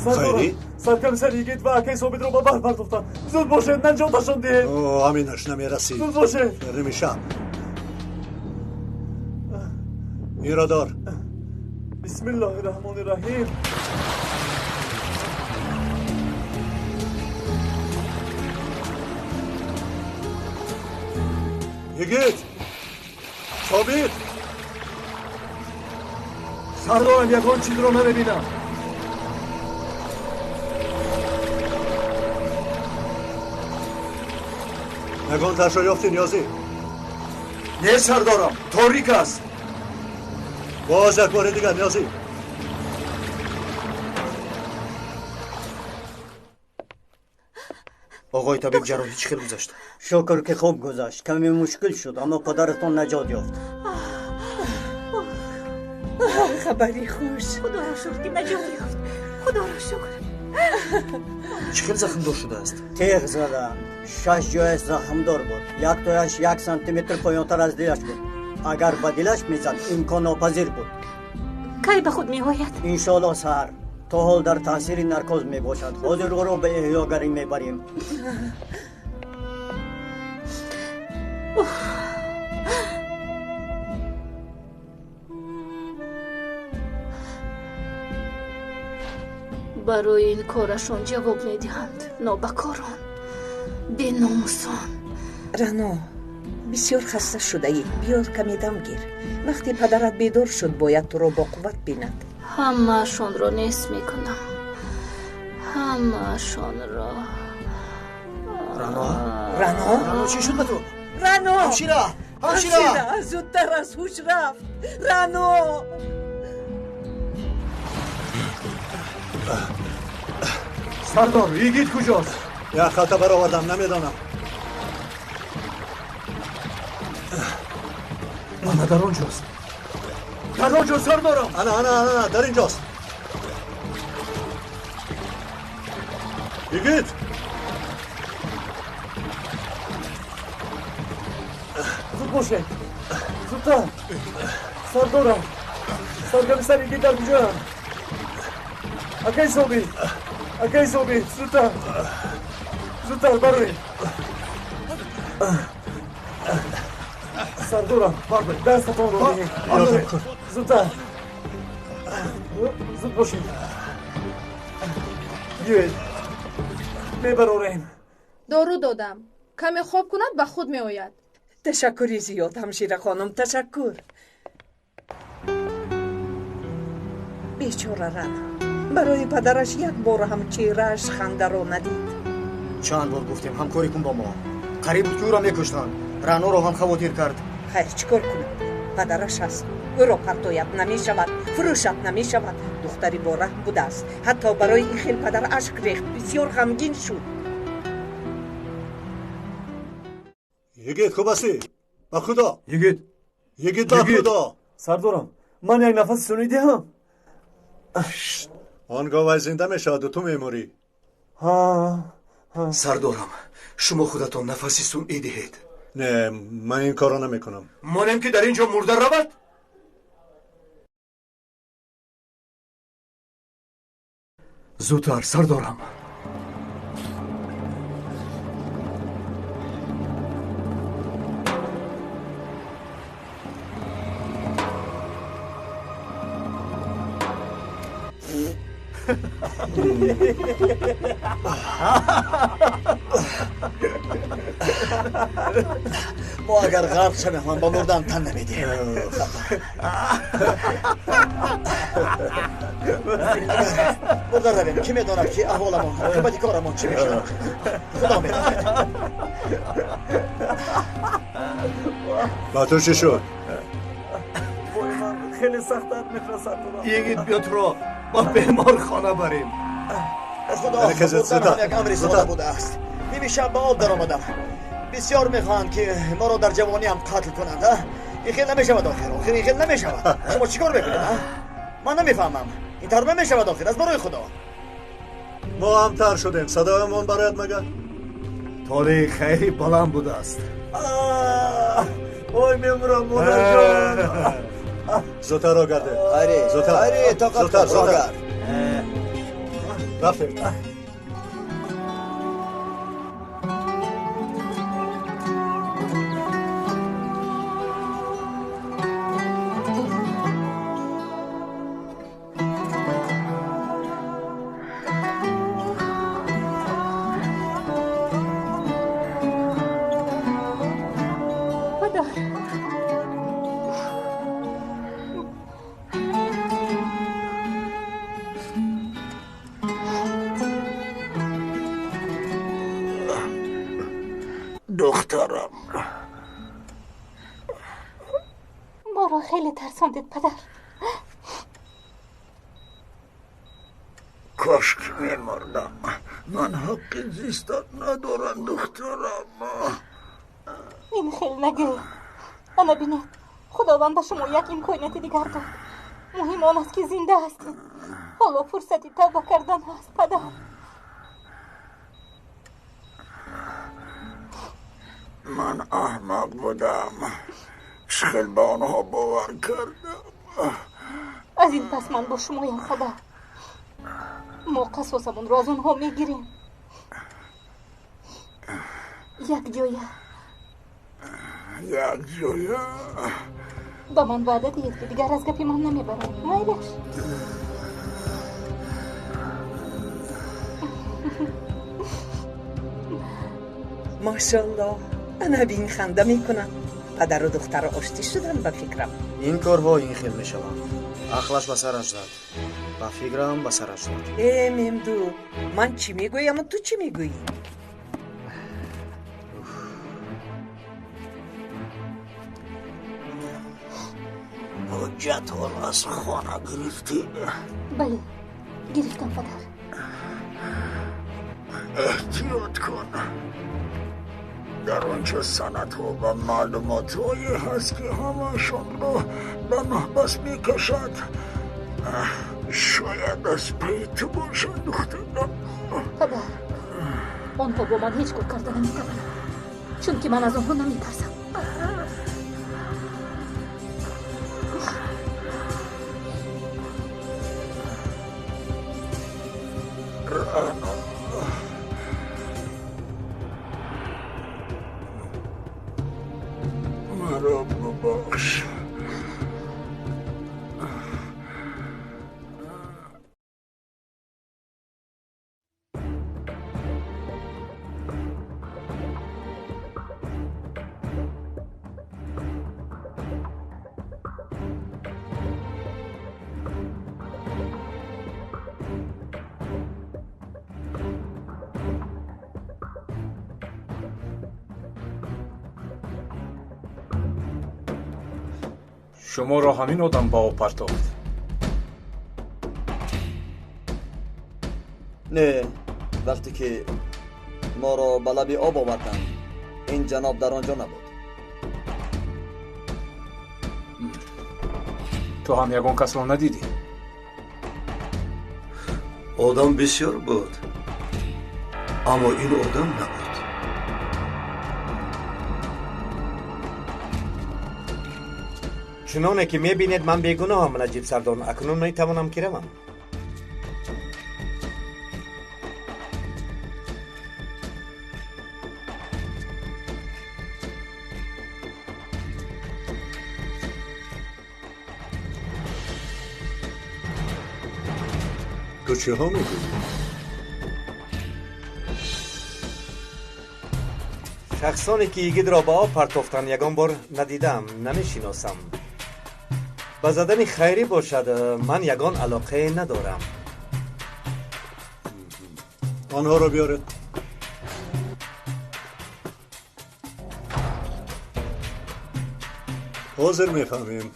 [SPEAKER 5] Хайрӣ?
[SPEAKER 4] Саркомиссар Йигит ва акаи Собитро ба баҳр партофтанд. Зуд бошед, наҷоташон диҳед.
[SPEAKER 5] О, ҳаминаш намерасид.
[SPEAKER 4] Зуд бошед.
[SPEAKER 5] Римишаб, инро дор.
[SPEAKER 4] Бисмиллоҳи раҳмони раҳим.
[SPEAKER 5] Йигит! Собит!
[SPEAKER 12] Сардорам, ягон чизро намебинам.
[SPEAKER 5] Ягон таршо ёфтӣ, Ниёзӣ?
[SPEAKER 12] Не, сардорам, торик аст.
[SPEAKER 5] Боз як бори дигар, Ниёзӣ.
[SPEAKER 7] Оғои табиб, ҷарроҳӣ чӣ хел гузашт?
[SPEAKER 19] Шукр ки хуб гузашт. Каме мушкил шуд, аммо падаратон наҷот ёфт.
[SPEAKER 10] Хабари хуш.
[SPEAKER 11] Худоро шукр ки наҷот ёфт. Худоро шукр.
[SPEAKER 7] Чӣ хел захмдор шудааст?
[SPEAKER 19] Теғ заданд. 6 ҷояш захмдор буд. Яктояш 1 сантиметр поёнтар аз дилаш буд. Агар ба дилаш мезад, имконнопазир буд.
[SPEAKER 11] Кай ба худ меояд?
[SPEAKER 19] Иншоаллоҳ саҳар. То ҳол дар таъсири наркоз мебошад. Ҳозир ӯро ба эҳёгарӣ мебарем.
[SPEAKER 11] Барои ин корашон ҷавоб медиҳанд нобакорон, беномусон.
[SPEAKER 10] Рано, бисёр хаста шудаӣ. Биё каме дам гир. Вақте падарат бедор шуд, бояд туро бо қувват бинад.
[SPEAKER 11] Ҳамаашонро нест мекунам. Ҳамаашонро.
[SPEAKER 7] Рано?
[SPEAKER 10] Рано?
[SPEAKER 7] Рано, чӣ шуд ба ту?
[SPEAKER 10] Рано!
[SPEAKER 7] Ҳамшира! Ҳамшира!
[SPEAKER 10] Зудтар аз ҳуш рафт. Рано!
[SPEAKER 12] Сардор, йигит куҷост?
[SPEAKER 5] Як халта баровардам, намедонам.
[SPEAKER 12] Мана дар он ҷост. Дар он ҷо, сардорам.
[SPEAKER 5] Ана, ана, ана, дар ин ҷост. Йигит!
[SPEAKER 4] Зуд бошед. Зудтар. Сардорам. Саркомиссар йигит дар куҷоянд? Акай Собит! Акай Собит, зудтар! Зудтар, бароед! Сардорам, дастатонро диҳед. Зудтар! Зуд бошед. Биёед. Мебарорем.
[SPEAKER 9] Дору додам. Каме хоб кунад, ба худ меояд.
[SPEAKER 10] Ташаккури зиёд, ҳамшира хонум, ташаккур. Бечора Рано. Барои падараш як бор ҳам чеҳрааш хандаро надид.
[SPEAKER 7] Чанд бор гуфтем, ҳамкорӣ кун бо мо. Қариб буд ки ӯро мекуштанд. Раноро ҳам хавотир кард.
[SPEAKER 10] Хайр, чӣ кор кунад? Падараш аст. Ӯро партояд намешавад, фурӯшад намешавад. Духтари бораҳм будааст. Ҳатто барои ин хел падар ашк рехт, бисёр ғамгин шуд.
[SPEAKER 5] Йигит, хуб ҳастӣ? Ба худо!
[SPEAKER 4] Йигит!
[SPEAKER 5] Йигит, ба худо!
[SPEAKER 4] Сардорам, ман як нафаси сунъӣ диҳам?
[SPEAKER 5] Он гоҳ вай зинда мешаваду ту мемурӣ.
[SPEAKER 12] Сардорам, шумо худатон нафаси сунъӣ диҳед.
[SPEAKER 5] Не, ман ин корро намекунам.
[SPEAKER 12] Монем ки дар ин ҷо мурда равад? Зудтар, сардорам.
[SPEAKER 3] Мо агар ғарқ шавем ҳам ба мурдан тан намедиҳем. Агар мурда равем, кӣ медонад ки аҳволамон, оқибати корамон чӣ мешавад? Худо медонад.
[SPEAKER 5] Ба ту чӣ шуд?
[SPEAKER 4] Вой, ман хеле сахт дард мехӯрад, сардорам.
[SPEAKER 12] Йигит, биё туро ба беморхона барем.
[SPEAKER 3] Худо, мурдан ҳам як амри сода будааст. Ними шаб ба об даромадам. Бисёр мехоҳанд ки моро дар ҷавониам қатл кунанд. Ин хел намешавад охир. Охир ин хел намешавад. Шумо чӣ кор мекунед? Ман намефаҳмам. Ин тавр намешавад охир, аз барои Худо.
[SPEAKER 5] Мо ҳам тар шудем. Садоямон барояд магар?
[SPEAKER 12] Толеи хайри баланд будааст.
[SPEAKER 4] Ой, мемурам, модарҷон.
[SPEAKER 5] Зудтар роҳ гардед.
[SPEAKER 3] Аре,
[SPEAKER 5] зудтар.
[SPEAKER 3] Аре, тоқат кун, роҳ гард.
[SPEAKER 5] Рафтем.
[SPEAKER 20] Духтарам.
[SPEAKER 11] Моро хеле тарсондед, падар.
[SPEAKER 20] Кош ки мемурдам. Ман ҳаққи зистан надорам, духтарам.
[SPEAKER 11] Ин хел нагӯ. Ана бинед, Худованд ба шумо як имконияти дигар дод. Муҳим он аст, ки зинда ҳастед. Ҳоло фурсати тавба кардан ҳаст, падар.
[SPEAKER 20] Ман аҳмақ будам. Чӣ хел ба онҳо бовар кардам.
[SPEAKER 11] Аз ин пас ман бо шумоям, падар. Мо қасосамонро аз онҳо мегирем. Якҷоя.
[SPEAKER 20] Якҷоя.
[SPEAKER 11] Ба ман ваъда диҳед, ки дигар аз гапи ман намебаред. Майлаш?
[SPEAKER 10] Мошаллоҳ, ана бин, ханда мекунам. Падару духтар оштӣ шуданд, ба фикрам.
[SPEAKER 7] Ин корҳо ин хел мешаванд. Ақлаш ба сараш зад, ба фикрам ба сараш зад.
[SPEAKER 10] Э, Мемду, ман чӣ мегӯяму ту чӣ мегӯӣ?
[SPEAKER 20] Ҳуҷҷатҳоро аз хона гирифтӣ?
[SPEAKER 11] Бале, гирифтам, падар.
[SPEAKER 20] Эҳтиёт кун. Дар он ҷо санадҳо ва маълумотҳое ҳаст, ки ҳамаашонро ба маҳбас мекашад. Шояд аз пайи ту бошанд, духтарам.
[SPEAKER 11] Падар, онҳо бо ман ҳеҷ кор карда наметавонанд, чунки ман аз онҳо наметарсам.
[SPEAKER 20] Рано, маро бубахш.
[SPEAKER 6] Шуморо ҳамин одам ба об партофт?
[SPEAKER 3] Не, вақте ки моро ба лаби об оварданд, ин ҷаноб дар он ҷо набуд.
[SPEAKER 6] Ту ҳам ягон касро надидӣ?
[SPEAKER 12] Одам бисёр буд, аммо ин одам набуд.
[SPEAKER 1] Чуноне ки мебинед, ман бегуноҳам, Наҷиб Сардон. Акнун метавонам ки равам.
[SPEAKER 5] Ту чиҳо мегӯӣ?
[SPEAKER 1] Шахсоне ки йигитро ба об партофтанд, ягон бор надидаам, намешиносам. Ба задани хайрӣ бошад, ман ягон алоқае надорам.
[SPEAKER 5] Онҳоро биёред. Ҳозир мефаҳмем.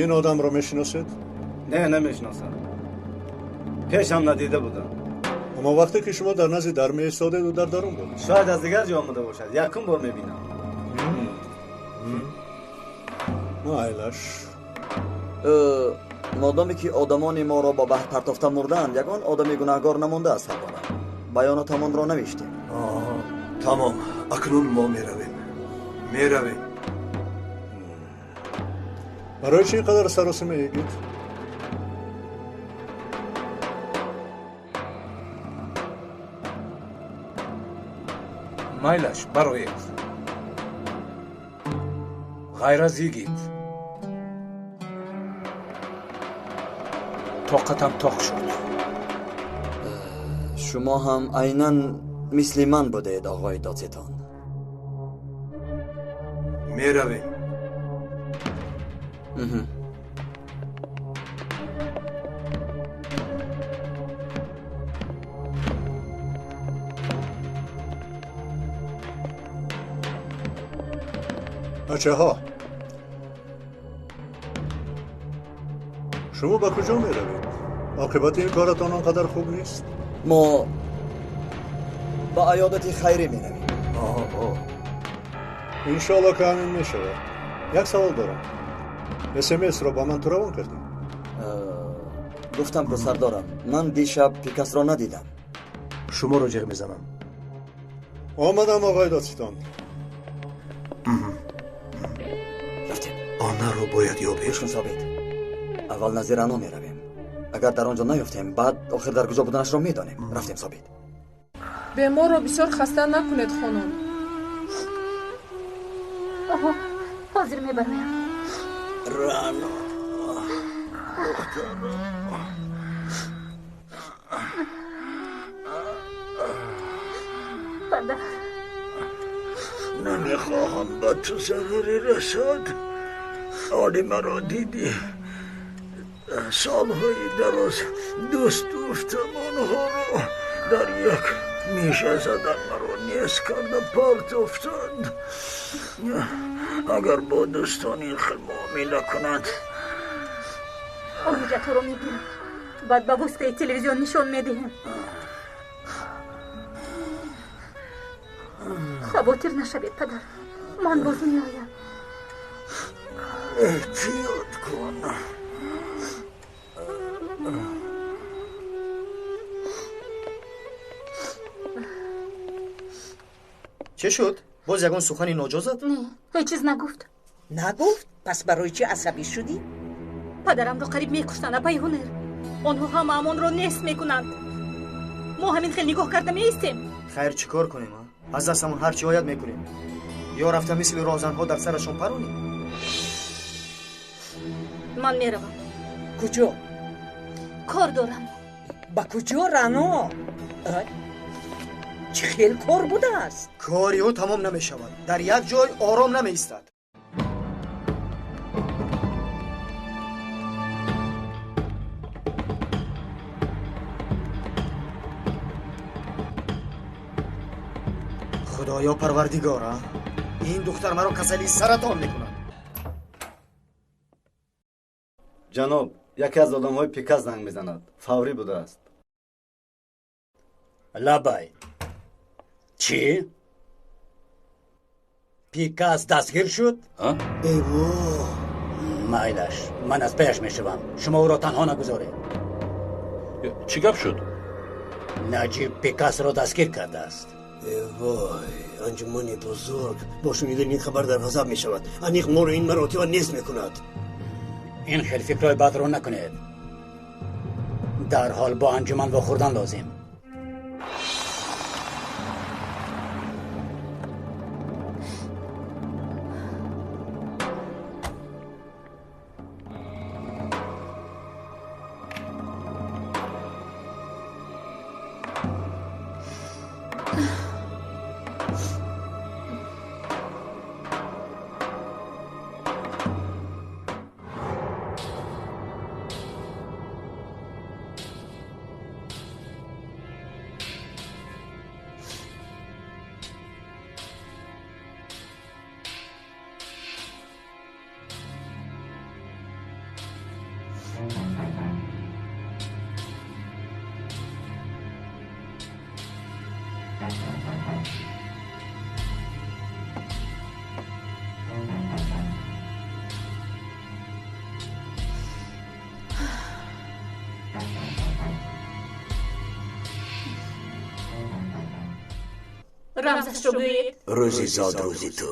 [SPEAKER 5] Ин одамро мешиносед?
[SPEAKER 14] Не, намешиносам. Пешам надида будам.
[SPEAKER 5] Аммо вақте ки шумо дар назди дар меистодед, ӯ дар дарун буд.
[SPEAKER 14] Шояд аз дигар ҷо омада бошад. Якум бор мебинам.
[SPEAKER 5] Майлаш.
[SPEAKER 3] Модоме ки одамони моро ба баҳр партофта мурдаанд, ягон одами гунаҳгор намондааст, сардорам. Баёнотамонро навиштем.
[SPEAKER 12] Тамом, акнун мо меравем. Меравем.
[SPEAKER 5] Барои чӣ ин қадар саросима, йигит?
[SPEAKER 6] Майлаш, бароед. Ғайр аз йигит. Тоқатам тоқ шуд.
[SPEAKER 3] Шумо ҳам айнан мисли ман будед, оғои додситон.
[SPEAKER 12] Меравем.
[SPEAKER 5] بچه‌ها شما با کجا می روید؟ عاقبت این کارتان آنقدر خوب نیست؟
[SPEAKER 3] ما با عیادت خیری می رویم.
[SPEAKER 5] انشالله که همین می شود. یک سوال دارم. SMS را با من تو روان کردی؟
[SPEAKER 3] گفتم که سردارم من دیشب پیکس را ندیدم.
[SPEAKER 12] شما را جیغ میزنم.
[SPEAKER 5] آمدم آقای دادستان.
[SPEAKER 3] رفتیم.
[SPEAKER 12] آنها رو باید یابیم.
[SPEAKER 3] گوش کن ثابت، اول نزد رعنا می رویم. اگر در آنجا نیافتیم بعد آخر در کجا بودنش را میدانیم. رفتیم ثابت.
[SPEAKER 9] بیمار را بسیار خسته نکنید خانم.
[SPEAKER 11] حاضر میبرم.
[SPEAKER 20] رعنا دخترم،
[SPEAKER 11] پدر
[SPEAKER 20] نمیخواهم به تو ضرری رسد. حال مرا دیدی، سالهای دراز دوست داشتم آنها را در یک میشه زدن مرا نیست کرده پرتافتند. اگر با دوستان این خیل معامله کنند
[SPEAKER 11] آنجا تو رو میگیرم، بعد با واسطه تلویزیون نشون میدهیم. خاطر نشوید پدر، من باز میآیم.
[SPEAKER 20] احتیاط کن.
[SPEAKER 7] چه شد؟ باز یگان سخنی ناجا زد؟
[SPEAKER 11] نه، هیچ چیز نگفت.
[SPEAKER 10] نگفت؟ پس برای چی عصبی شدی؟
[SPEAKER 11] پدرم رو قریب میکشتند اپای هنر. آنها همه همان رو نیست میکنند. ما همین خیلی نگاه کرده میایستیم.
[SPEAKER 7] خیر چیکار کنیم؟ از دستمون هر چی آید میکنیم. یا رفته مثل راهزنها در سرشون پرونیم.
[SPEAKER 11] من میروم.
[SPEAKER 10] کجا؟
[SPEAKER 11] کار دارم.
[SPEAKER 10] با کجا رعنا؟ چه خیلی کار بوده است؟
[SPEAKER 7] کاری او تمام نمی شود. در یک جای آرام نمی ایستد. خدایا پروردگارا، این دختر مرا کسلی سرطان میکند.
[SPEAKER 14] جناب، یکی از آدمهای پیکس زنگ میزند. فوری بوده است.
[SPEAKER 13] لبای چی؟ پیکاس دستگیر شد؟
[SPEAKER 8] ای وا،
[SPEAKER 13] مایلش، من از پیش میشوم. شما او را تنها نگذارید.
[SPEAKER 15] چی گپ شد؟
[SPEAKER 13] نجیب پیکاس را دستگیر کرده است.
[SPEAKER 8] ای وای، انجمن بزرگ با شنیدن این خبر در غضب می شود. انیق ما رو این مراتب نیست می کند.
[SPEAKER 13] این خیلی فکرهای بد رو نکنید. در حال با انجمن و خوردن لازم.
[SPEAKER 11] رمزش رو گویید.
[SPEAKER 13] روزی زاد روزی تو.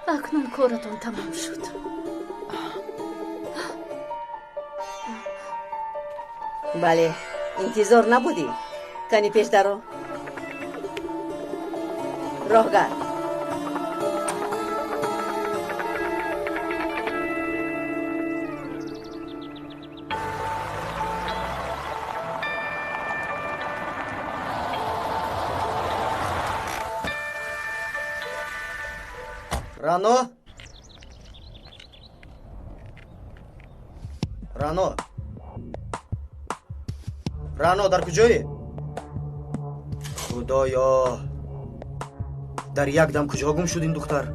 [SPEAKER 11] اکنون کارتون تمام شد.
[SPEAKER 2] Бале, интизор набудӣ. Кани пеш даро. Роҳгар.
[SPEAKER 7] Рано? Рано? Рано, дар куҷое? Худоё, дар як дам куҷо гум шуд ин духтар?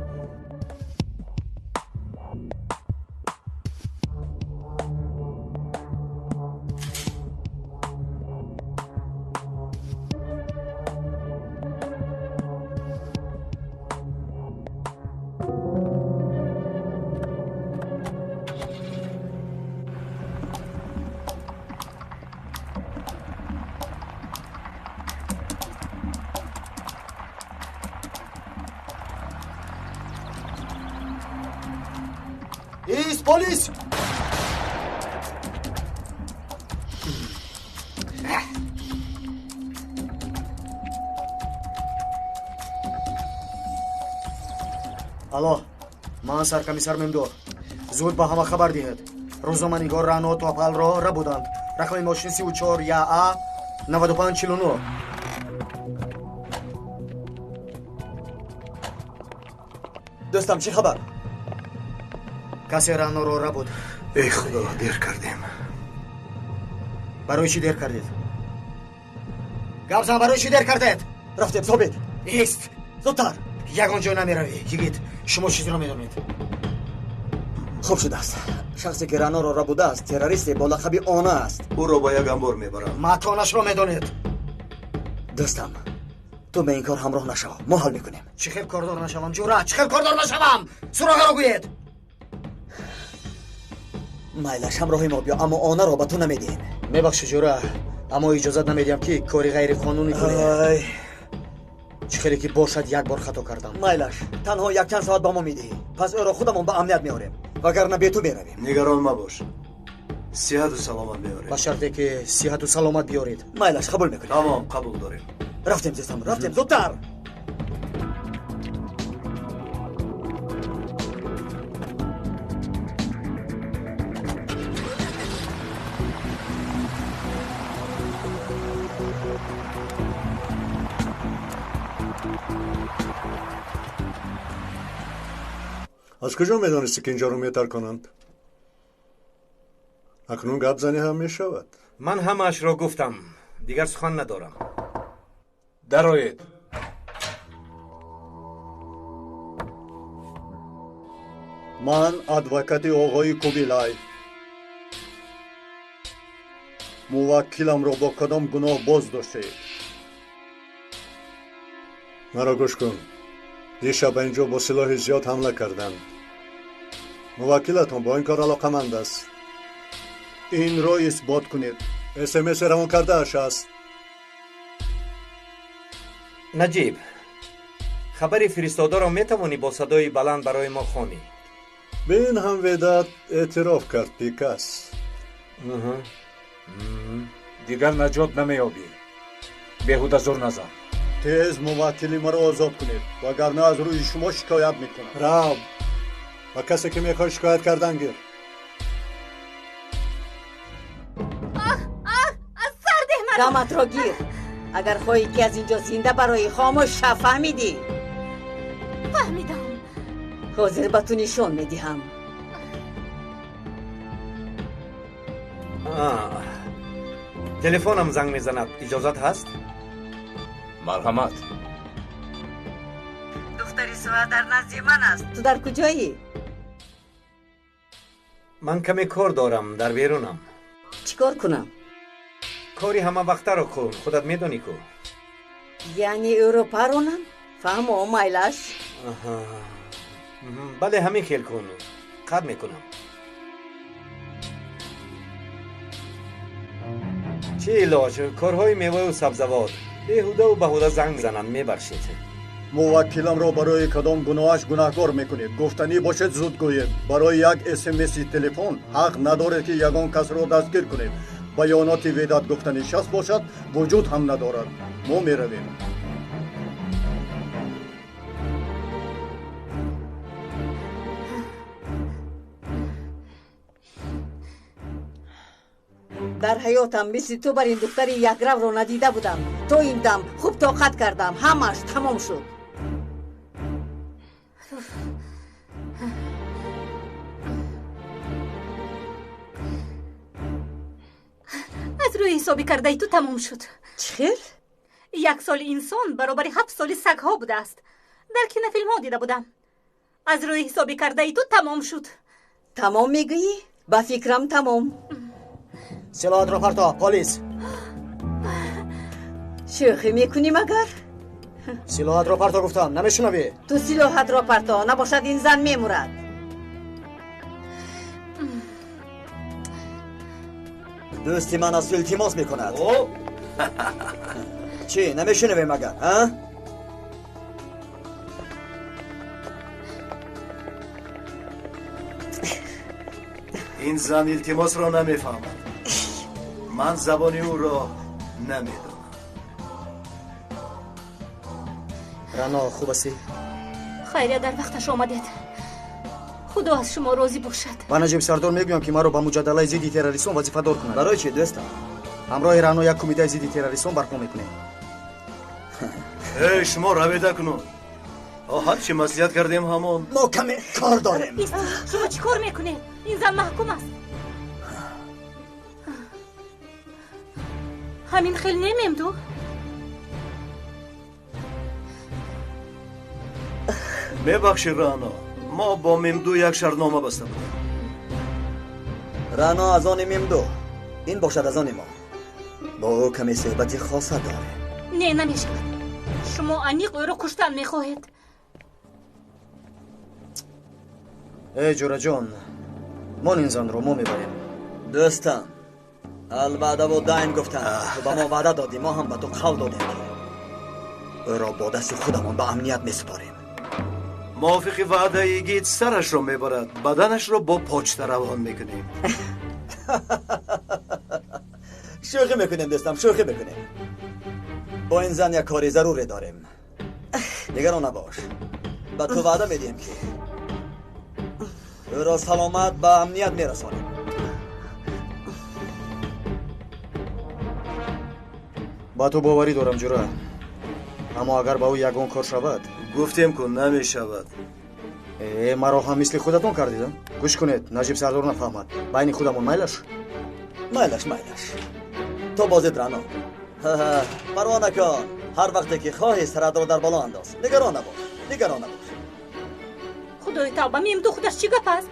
[SPEAKER 7] Ист, полис! Алло, ман саркомиссар Мемдор. Зуд ба ҳама хабар диҳед. Рӯзноманигор Рано Топалро рабуданд. Рақами мошин 34 ЯА 9549.
[SPEAKER 3] Дӯстам, чӣ хабар?
[SPEAKER 7] Касе Раноро рабуд.
[SPEAKER 12] Эй худо, дер кардем.
[SPEAKER 7] Барои чӣ дер кардед? Гап зан, барои чӣ дер кардед?
[SPEAKER 3] Рафтем, собит.
[SPEAKER 7] Ист!
[SPEAKER 3] Зудтар.
[SPEAKER 7] Ягон ҷой намеравӣ. Йигит, шумо чизро медонед.
[SPEAKER 3] Хуб шудааст. Шахсе ки Раноро рабудааст, террористе бо лақаби Она аст.
[SPEAKER 12] Ӯро ба як амбор мебарам.
[SPEAKER 7] Маконашро медонед.
[SPEAKER 3] Дӯстам, ту ба ин кор ҳамроҳ нашав. Мо ҳал мекунем.
[SPEAKER 7] Чӣ хел кордор нашавам, ҷура? Чӣ хел кордор нашавам? Суроғаро гӯед.
[SPEAKER 3] Майлаш, ҳамроҳи мо биё, аммо Онаро ба ту намедиҳем.
[SPEAKER 7] Мебахши, ҷура, аммо иҷозат намедиҳам ки кори ғайриқонунӣ кунед. Чӣ хеле ки бошад, як бор хато кардам.
[SPEAKER 3] Майлаш, танҳо якчанд соат ба мо медиҳӣ. Пас ӯро худамон ба амният меорем, вагарна бе ту меравем.
[SPEAKER 12] Нигарон мабош, сиҳату саломат меорем.
[SPEAKER 7] Ба шарте ки сиҳату саломат биёред.
[SPEAKER 3] Майлаш, қабул мекунем.
[SPEAKER 12] Тамом, қабул дорем.
[SPEAKER 3] Рафтем, дӯстам, рафтем, зудтар.
[SPEAKER 5] Аз куҷо медонисти ки инҷоро метарконанд? Акнун гап занӣ ҳам мешавад.
[SPEAKER 1] Ман ҳамаашро гуфтам, дигар сухан надорам.
[SPEAKER 6] Дароед.
[SPEAKER 5] Ман адвокати оғои Кубилай. Муваккиламро бо кадом гуноҳ боз доштаед? Маро гӯш кун. Дишаб ба инҷо бо силоҳи зиёд ҳамла карданд. Муваккилатон бо ин кор алоқаманд аст. Инро исбот кунед. СМС равон кардааш аст.
[SPEAKER 1] Наҷиб, хабари фиристодаро метавонӣ бо садои баланд барои мо хонӣ?
[SPEAKER 5] Ба ин ҳам Ведат эътироф кард, Пикас.
[SPEAKER 6] Дигар наҷот намеёбӣ. Беҳуда зур назан.
[SPEAKER 5] Тез муваккили маро озод кунед, вагарна аз рӯи шумо шикоят мекунам. Рав, ба касе ки мехоҳӣ шикоят кардан гир.
[SPEAKER 18] Аз сар деҳ маро.
[SPEAKER 2] Даматро гир. Агар хоҳӣ ки аз инҷо зинда барои хомӯш шав, фаҳмидӣ?
[SPEAKER 18] Фаҳмидам.
[SPEAKER 2] Ҳозир ба ту нишон медиҳам.
[SPEAKER 1] Телефонам занг мезанад. Иҷозат ҳаст?
[SPEAKER 15] Марҳамат.
[SPEAKER 2] Духтари Суа дар назди ман аст. Ту дар куҷоӣ?
[SPEAKER 1] Ман каме кор дорам, дар берунам.
[SPEAKER 2] Чӣ кор кунам?
[SPEAKER 1] Кори ҳамавақтаро кун, худат медонӣ ку.
[SPEAKER 2] Яъне ӯро паронам? Фаҳмо, майлаш.
[SPEAKER 1] Бале, ҳамин хел кун. Қатъ мекунам. Чӣ илоҷ? Корҳои меваю сабзавот. Беҳудаву баҳуда занг мезананд, мебахшед.
[SPEAKER 5] Муваккиламро барои кадом гуноҳаш гунаҳкор мекунед? Гуфтанӣ бошед, зуд гӯед. Барои як СМСи телефон ҳақ надоред ки ягон касро дастгир кунед. Баёноти Ведат гуфтани шахс бошад, вуҷуд ҳам надорад. Мо меравем.
[SPEAKER 2] Дар ҳаётам мисли ту бар ин духтари якравро надида будам. То ин дам хуб тоқат кардам, ҳамааш тамом шуд.
[SPEAKER 11] Аз рӯи ҳисоби кардаи ту тамом шуд.
[SPEAKER 2] Чӣ хел?
[SPEAKER 11] Як соли инсон баробари 7 соли сагҳо будааст. Дар кинофилмҳо дида будам. Аз рӯи ҳисоби кардаи ту тамом шуд.
[SPEAKER 2] Тамом мегӯӣ? Ба фикрам тамом.
[SPEAKER 7] Силоҳатро парто, полис.
[SPEAKER 2] Шӯхӣ мекунӣ магар?
[SPEAKER 7] Силоҳатро парто гуфтам, намешунавӣ?
[SPEAKER 2] Ту силоҳатро парто, набошад ин зан мемурад.
[SPEAKER 3] Дӯсти ман аз ту илтимос мекунад. Чӣ, намешунавӣ магар, а?
[SPEAKER 12] Ин зан илтимосро намефаҳмад. Ман забони ӯро намедонам.
[SPEAKER 7] Рано, хуб ҳастӣ?
[SPEAKER 11] Хайрия, дар вақташ омадед. Худо аз шумо розӣ бошад.
[SPEAKER 7] Ба Наҷиб сардор мегӯям, ки маро ба муҷадалаи зидди террористон вазифадор кунад.
[SPEAKER 3] Барои чӣ, дӯстам?
[SPEAKER 7] Ҳамроҳи Рано як кумитаи зидди террористон барпо мекунем.
[SPEAKER 12] Эй, шумо раведа кунун. Ҳар чӣ маслиҳат кардем ҳамон.
[SPEAKER 3] Мо каме кор дорем.
[SPEAKER 11] Шумо чӣ кор мекунед? Ин зан маҳкум аст. Ҳамин хел немем ту?
[SPEAKER 12] Мебахши, Рано, мо бо Мемду як шартнома баста будем.
[SPEAKER 3] Рано аз они Мемду, ин бошад аз они мо. Бо ӯ каме суҳбати хоса дорем.
[SPEAKER 11] Не, намешавад. Шумо аниқ ӯро куштан мехоҳед.
[SPEAKER 7] Эй, ҷӯраҷон, мон ин занро мо мебарем.
[SPEAKER 3] Дӯстам, алваъдаву дайн гуфтанд. Ту ба мо ваъда додӣ, мо ҳам ба ту қавл додем, ки ӯро бо дасти худамон ба амният месупорем.
[SPEAKER 12] Мувофиқи ваъдаи гид сарашро мебарад, баданашро бо почта равон мекунем.
[SPEAKER 3] Шӯхӣ мекунем, дӯстам, шӯхӣ мекунем. Бо ин зан як кори заруре дорем. Нигарон набош, ба ту ваъда медиҳем, ки ӯро саломат ба амният мерасонем.
[SPEAKER 7] Ба ту боварӣ дорам, ҷура. Аммо агар ба ӯ ягон кор шавад...
[SPEAKER 12] Гуфтем ку намешавад.
[SPEAKER 7] Э, маро ҳам мисли худатон кардидам. Гӯш кунед, Наҷиб сардор нафаҳмад. Байни худамон майлаш?
[SPEAKER 3] Майлаш, майлаш. То бозид, Рано. Парво накун. Ҳар вақте ки хоҳӣ саратро дар боло андоз. Нигарон набош, нигарон набош.
[SPEAKER 11] Худои тавба, Мемду худаш чӣ гап аст?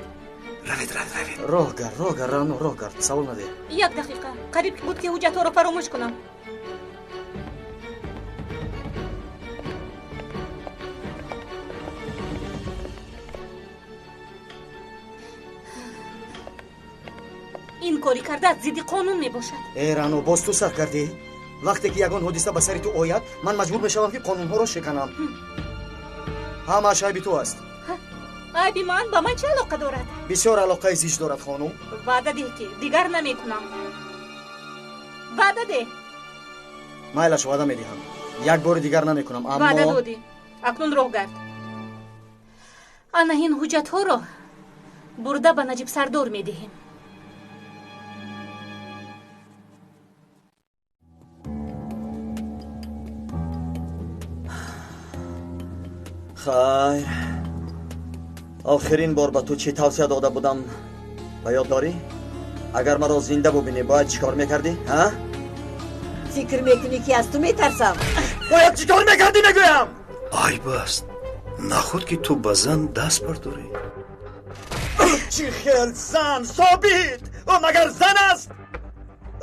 [SPEAKER 12] Равед, равед, равед.
[SPEAKER 7] Роҳ гард, роҳ гард, Рано, роҳ гард. Савол надеҳ.
[SPEAKER 11] Як дақиқа. Қариб буд, ки ҳуҷҷатҳоро фаромӯш кунам. Ин кори кардаат зидди қонун мебошад.
[SPEAKER 7] Э, Рано, боз ту сар кардӣ? Вақте ки ягон ҳодиса ба сари ту ояд, ман маҷбур мешавам, ки қонунҳоро шиканам. Ҳамааш айби ту аст.
[SPEAKER 11] Айби ман ба ман чӣ алоқа дорад?
[SPEAKER 7] Бисёр алоқаи зич дорад, хонум.
[SPEAKER 11] Ваъда деҳ, ки дигар намекунам. Ваъда деҳ.
[SPEAKER 7] Майлаш, ваъда медиҳам. Як бори дигар намекунам, аммо
[SPEAKER 11] ваъда додӣ. Акнун роҳ гард. Ана ин ҳуҷҷатҳоро бурда ба Наҷиб сардор медиҳем.
[SPEAKER 3] Хайр, охирин бор ба ту чӣ тавсия дода будам, ба ёд дорӣ? Агар маро зинда бубинӣ, бояд чӣ кор мекардӣ, ҳа?
[SPEAKER 2] Фикр мекунӣ, ки аз ту метарсам?
[SPEAKER 3] Бояд чӣ кор мекардӣ, мегӯям?
[SPEAKER 12] Айб аст, нахуд ки ту ба зан даст бардорӣ.
[SPEAKER 3] Чӣ хел зан, Собит! Ӯ магар зан аст?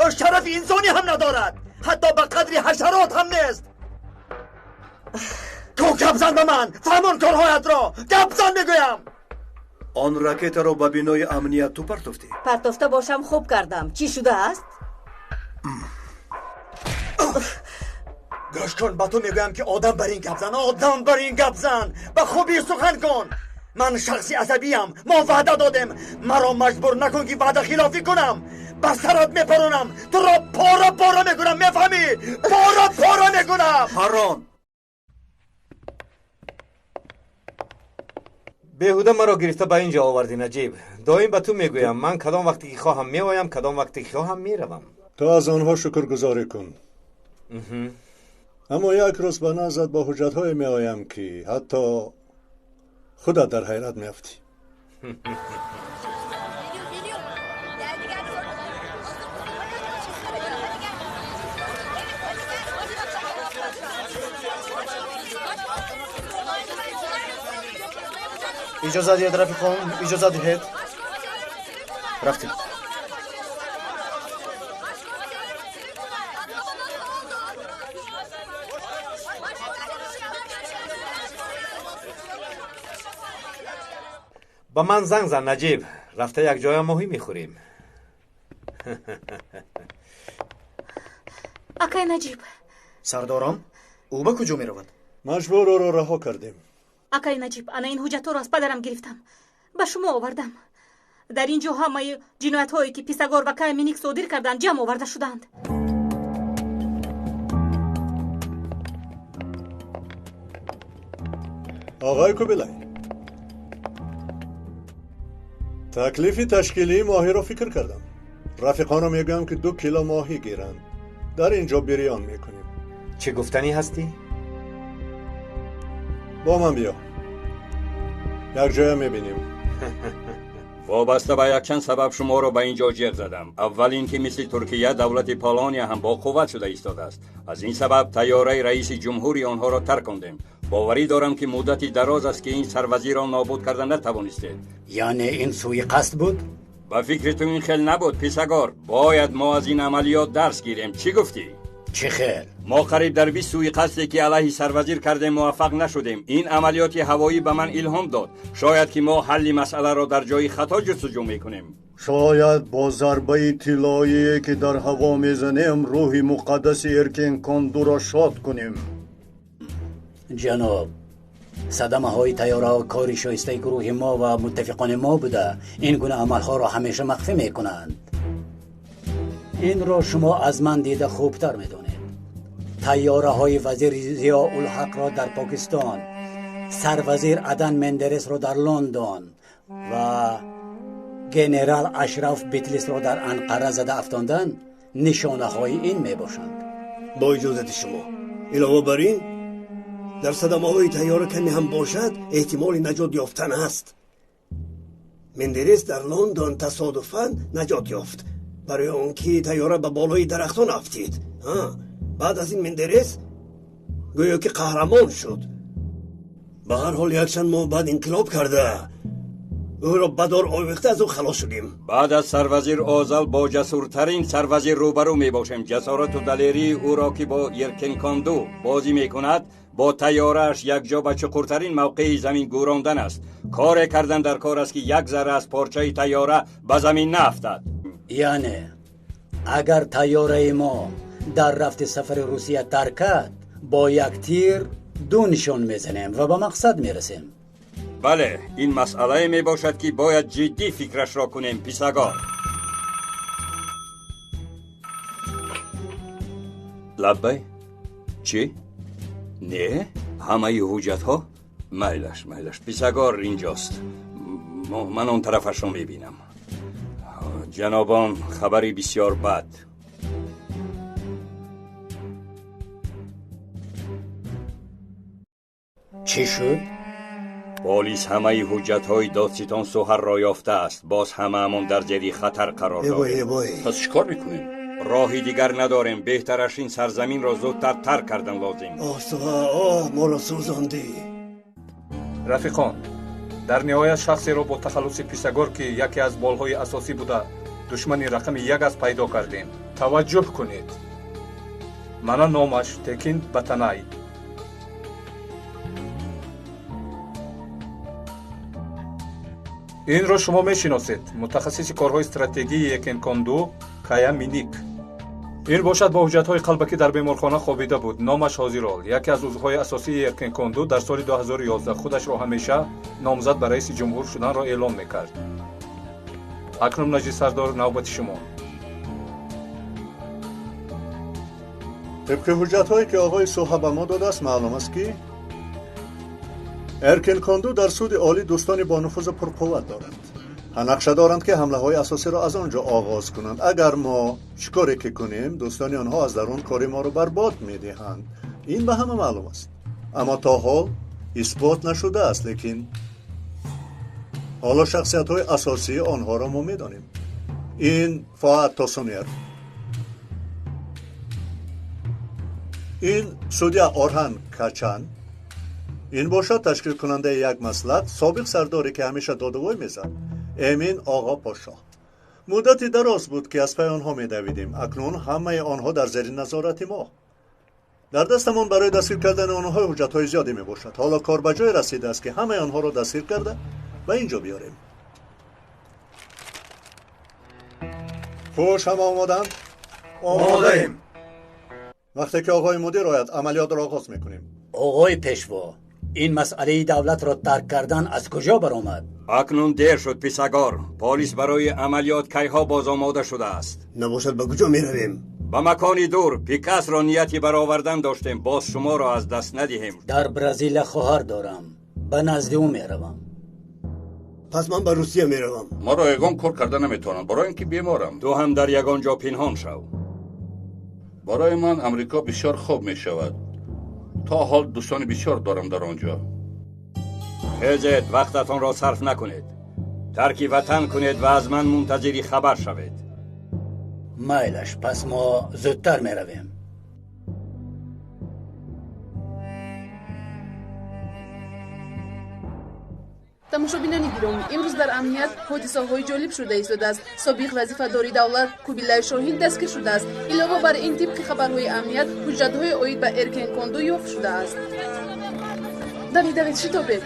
[SPEAKER 3] Ӯ шарафи инсонӣ ҳам надорад, ҳатто ба қадри ҳашарот ҳам нест. Ку гап зан ба ман, фаҳмон корҳоятро, гап зан мегӯям.
[SPEAKER 12] Он ракетаро ба бинои амният ту партофтӣ?
[SPEAKER 2] Партофта бошам, хуб кардам. Чӣ шудааст?
[SPEAKER 3] Гӯш кун, ба ту мегӯям, ки одам бар ин гап зан, одам бар ин гап зан, ба хубӣ сухан кун. Ман шахси асабиям. Мо ваъда додем. Маро маҷбур накун, ки ваъда хилофӣ кунам. Ба сарат мепаронам, туро пора пора мекунам, мефаҳмӣ? Пора пора мекунам.
[SPEAKER 1] Парон. Беҳуда маро гирифта ба ин ҷо овардӣ, Наҷиб. Доим ба ту мегӯям, ман кадом вақте ки хоҳам меоям, кадом вақте ки хоҳам меравам.
[SPEAKER 5] Ту аз онҳо шукргузорӣ кун. Аммо як рӯз ба наздат бо ҳуҷҷатҳое меоям, ки ҳатто худат дар ҳайрат меафтӣ.
[SPEAKER 7] Иҷоза диҳед, рафиқон, иҷоза диҳед. Рафтем.
[SPEAKER 1] Ба ман занг зан, Наҷиб. Рафта як ҷоя моҳӣ мехӯрем.
[SPEAKER 11] Акай Наҷиб.
[SPEAKER 7] Сардорам, ӯ ба куҷо меравад?
[SPEAKER 5] Маҷбур ӯро раҳо кардем.
[SPEAKER 11] Акай Наҷиб, ана ин ҳуҷҷатҳоро аз падарам гирифтам. Ба шумо овардам. Дар ин ҷо ҳамаи ҷиноятҳое, ки Писагор ва Кая Миник содир карданд, ҷамъ оварда шудаанд.
[SPEAKER 5] Оғои Кубилай, таклифи ташкилии моҳиро фикр кардам. Рафиқонро мегӯям, ки 2 кило моҳӣ гиранд. Дар ин ҷо бирён мекунем.
[SPEAKER 1] Чӣ гуфтанӣ ҳастӣ?
[SPEAKER 5] Бо ман биё. Як ҷоя мебинем.
[SPEAKER 15] Вобаста ба якчанд сабаб шуморо ба ин ҷо ҷеғ задам. Аввал ин ки мисли Туркия давлати Полония ҳам бо қувват шуда истодааст. Аз ин сабаб тайёраи раиси ҷумҳури онҳоро таркондем. Боварӣ дорам, ки муддати дароз аст, ки ин сарвазирро нобуд карда натавонистед.
[SPEAKER 13] Яъне ин суиқасд буд?
[SPEAKER 15] Ба фикри ту ин хел набуд, Писагор. Бояд мо аз ин амалиёт дарс гирем. Чӣ гуфтӣ?
[SPEAKER 13] Чӣ хел?
[SPEAKER 15] Мо қариб дар 20 суиқасде, ки алайҳи сарвазир кардем, муваффақ нашудем. Ин амалиёти ҳавоӣ ба ман илҳом дод. Шояд ки мо ҳалли масъаларо дар ҷои хато ҷустуҷӯ мекунем.
[SPEAKER 5] Шояд бо зарбаи тиллоие, ки дар ҳаво мезанем, рӯҳи муқаддаси Эркинкондуро шод кунем.
[SPEAKER 13] Ҷаноб, садамаҳои тайёраҳо кори шоистаи гурӯҳи мо ва муттафиқони мо буда, ин гуна амалҳоро ҳамеша махфӣ мекунанд. Инро шумо аз ман дида хубтар медонед. Тайёраҳои вазир Зиёулҳақро дар Покистон, сарвазир Адан Мендересро дар Лондон ва генерал Ашраф Битлисро дар Анқара зада афтондан нишонаҳои ин мебошанд.
[SPEAKER 8] Бо иҷозати шумо, илова бар ин, дар садамаҳои тайёра каме ҳам бошад, эҳтимоли наҷот ёфтан аст. Мендерес дар Лондон тасодуфан наҷот ёфт, барои он ки тайёра ба болои дарахтон афтид. Баъд аз ин Мендерес гӯё ки қаҳрамон шуд. Ба ҳар ҳол якчанд моҳ баъд инқилоб карда, ӯро ба дор овехта аз ӯ халос шудем.
[SPEAKER 15] Баъд аз сарвазир Озал бо ҷасуртарин сарвазир рӯбарӯ мебошем. Ҷасорату далерии ӯро, ки бо Еркинконду бозӣ мекунад, бо тайёрааш якҷо ба чуқуртарин мавқеи замин гӯрондан аст. Коре кардан дар кор аст, ки як зарра аз порчаи тайёра ба замин наафтад.
[SPEAKER 13] Яъне агар тайёраи мо дар рафти сафари Русия таркад, бо як тир 2 нишон мезанем ва ба мақсад мерасем.
[SPEAKER 15] Бале, ин масъалае мебошад, ки бояд ҷиддӣ фикрашро кунем, Писагор. Лаббай? Чӣ? Не, ҳамаи ҳуҷҷатҳо? Майлаш, майлаш. Писагор инҷост. Ман он тарафашро мебинам. Ҷанобон, хабари бисёр бад.
[SPEAKER 13] Чӣ шуд?
[SPEAKER 15] Полис ҳамаи ҳуҷҷатҳои додситон Суҳарро ёфтааст. Боз ҳамаамон дар зери хатар қарор дорем.
[SPEAKER 21] Пас чӣ кор мекунем?
[SPEAKER 15] Роҳи дигар надорем. Беҳтараш ин сарзаминро зудтар тарк кардан лозим.
[SPEAKER 8] Оҳ, Суҳар, оҳ, моро сӯзондӣ.
[SPEAKER 6] Рафиқон, дар ниҳоят шахсеро бо тахаллуси Писагор, ки яке аз болҳои асосӣ буда, душмани рақами 1 аст, пайдо кардем. Таваҷҷӯҳ кунед. Мана номаш Текин Батанай. Инро шумо мешиносед. Мутахассиси корҳои стратегии Еркинконду Кая Миник. Ин бошад бо ҳуҷҷатҳои қалбакӣ дар беморхона хобида буд. Номаш Ҳозирол, яке аз узвҳои асосии Еркинконду, дар соли 2011 худашро ҳамеша номзад ба раиси ҷумҳур шуданро эълон мекард. Акнун, Наҷиб сардор, навбати шумо.
[SPEAKER 5] Тибқи ҳуҷҷатҳое ки оғои Суҳа ба мо додааст, маълум аст, ки Эркинконду дар суди олӣ дӯстони бонуфузу пурқувват доранд. Нақша доранд, ки ҳамлаҳои асосиро аз он ҷо оғоз кунанд. Агар мо чӣ коре ки кунем, дӯстони онҳо аз дарун кори моро барбод медиҳанд. Ин ба ҳама маълум аст, аммо то ҳол исбот нашудааст. Лекин ҳоло шахсиятҳои асосии онҳоро мо медонем. Ин Фоат Тосунер, ин судья Орҳан Качан, ин бошад ташкилкунандаи як маслак, собиқ сардоре, ки ҳамеша додувой мезад, Эмин Оғо Пошоҳ. Муддати дароз буд, ки аз пай онҳо медавидем. Акнун ҳамаи онҳо дар зери назорати мо. Дар дастамон барои дастгир кардани онҳо ҳуҷҷатҳои зиёде мебошад. Ҳоло кор ба ҷое расидааст, ки ҳамаи онҳоро дастгир карда ба ин ҷо биёрем. Хуш, ҳама омодаанд?
[SPEAKER 12] Омодаем.
[SPEAKER 5] Вақте ки оғои мудир ояд, амалиётро оғоз мекунем.
[SPEAKER 13] Оғои пешво, ин масъалаи давлатро тарк кардан аз куҷо баромад?
[SPEAKER 15] Акнун дер шуд, писагор. Полис барои амалиёт кайҳо боз омода шудааст.
[SPEAKER 8] Набошад, ба куҷо меравем?
[SPEAKER 15] Ба макони дур. Пикасро нияти баровардан доштем, боз шуморо аз даст надиҳем.
[SPEAKER 13] Дар Бразилия хоҳар дорам, ба назди ӯ меравам.
[SPEAKER 8] Пас ман ба Русия меравам.
[SPEAKER 21] Маро ягон кор карда наметавонам, барои ин ки беморам.
[SPEAKER 15] Ту ҳам дар ягон ҷо пинҳон шав.
[SPEAKER 21] Барои ман Амрико бисёр хуб мешавад. То ҳол дӯстони бисёр дорам дар он ҷо.
[SPEAKER 15] Хезед, вақтатонро сарф накунед. Тарки ватан кунед ва аз ман мунтазири хабар шавед.
[SPEAKER 13] Майлаш, пас мо зудтар меравем.
[SPEAKER 9] Тамошобинони гиромӣ, имрӯз дар амният ҳодисаҳои ҷолиб шуда истодааст. Собиқ вазифадори давлат Кубилай Шоҳин дастгир шудааст. Илова бар ин, тибқи хабарҳои амният, ҳуҷҷатҳои оид ба Эркенконду ёфт шудааст. Давид, давид, шитобед.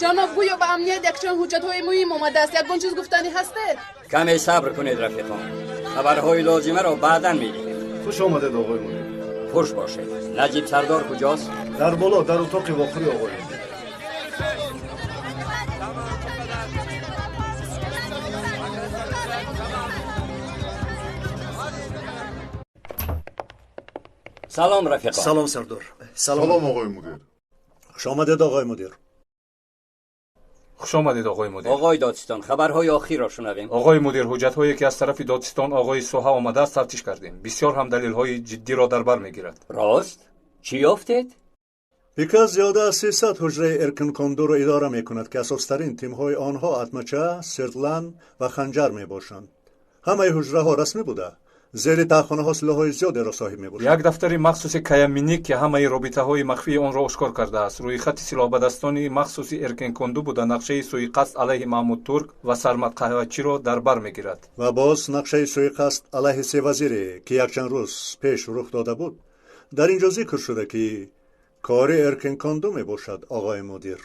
[SPEAKER 9] Ҷаноб, гӯё ба амният якчанд ҳуҷҷатҳои муҳим омадааст. Ягон чиз гуфтанӣ ҳастед?
[SPEAKER 15] Каме сабр кунед, рафиқон. Хабарҳои лозимаро баъдан медиҳем.
[SPEAKER 12] Хуш омадед, оғои мудир.
[SPEAKER 15] Хуш бошед. Наҷиб сардор куҷост?
[SPEAKER 12] Дар боло, дар утоқи вохӯрӣ, оғои мудир.
[SPEAKER 15] Салом, рафиқон.
[SPEAKER 12] Салом, сардор.
[SPEAKER 22] Салом, оғои мудир.
[SPEAKER 5] Хуш омадед, оғои мудир.
[SPEAKER 6] Хуш омадед, оғои мудир.
[SPEAKER 15] Оғои додситон, хабарҳои охирро шунавем.
[SPEAKER 6] Оғои мудир, ҳуҷҷатҳое ки аз тарафи додситон оғои Суҳа омадааст, тафтиш кардем. Бисёр ҳам далелҳои ҷиддиро дар бар мегирад.
[SPEAKER 15] Рост? Чӣ ёфтед?
[SPEAKER 5] Пикас зиёда аз 300 ҳуҷраи Эркинкондуро идора мекунад, ки асостарин тимҳои онҳо Атмача, Сиртлан ва Ханҷар мебошанд. Ҳамаи ҳуҷраҳо расмӣ буда, зери таҳхонаҳо силоҳҳои зиёдеро соҳиб мебошанд.
[SPEAKER 6] Як дафтари махсуси Каяминик, ки ҳамаи робитаҳои махфии онро ошкор кардааст, рӯйхати силоҳбадастони махсуси Эркенконду буда, нақшаи суиқасд алайҳи Маҳмуд Турк ва Сармад Қаҳвачиро дар бар мегирад.
[SPEAKER 5] Ва боз нақшаи суиқасд алайҳи се вазире, ки якчанд рӯз пеш рух дода буд, дар ин ҷо зикр шуда, ки кори Эркенконду мебошад, оғои мудир.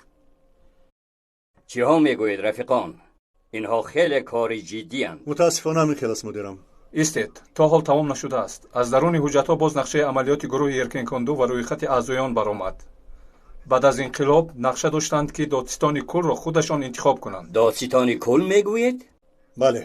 [SPEAKER 15] Чиҳо мегӯед, рафиқон? Инҳо хеле кори ҷиддианд.
[SPEAKER 5] Мутаассифона, ҳамин хел аст, мудирам.
[SPEAKER 6] Истед, то ҳол тамом нашудааст. Аз даруни ҳуҷҷатҳо боз нақшаи амалиёти гурӯҳи Эркенконду ва рӯйхати аъзоён баромад. Баъд аз инқилоб нақша доштанд, ки додситони кулро худашон интихоб кунанд.
[SPEAKER 15] Додситони кул мегӯед?
[SPEAKER 5] Бале.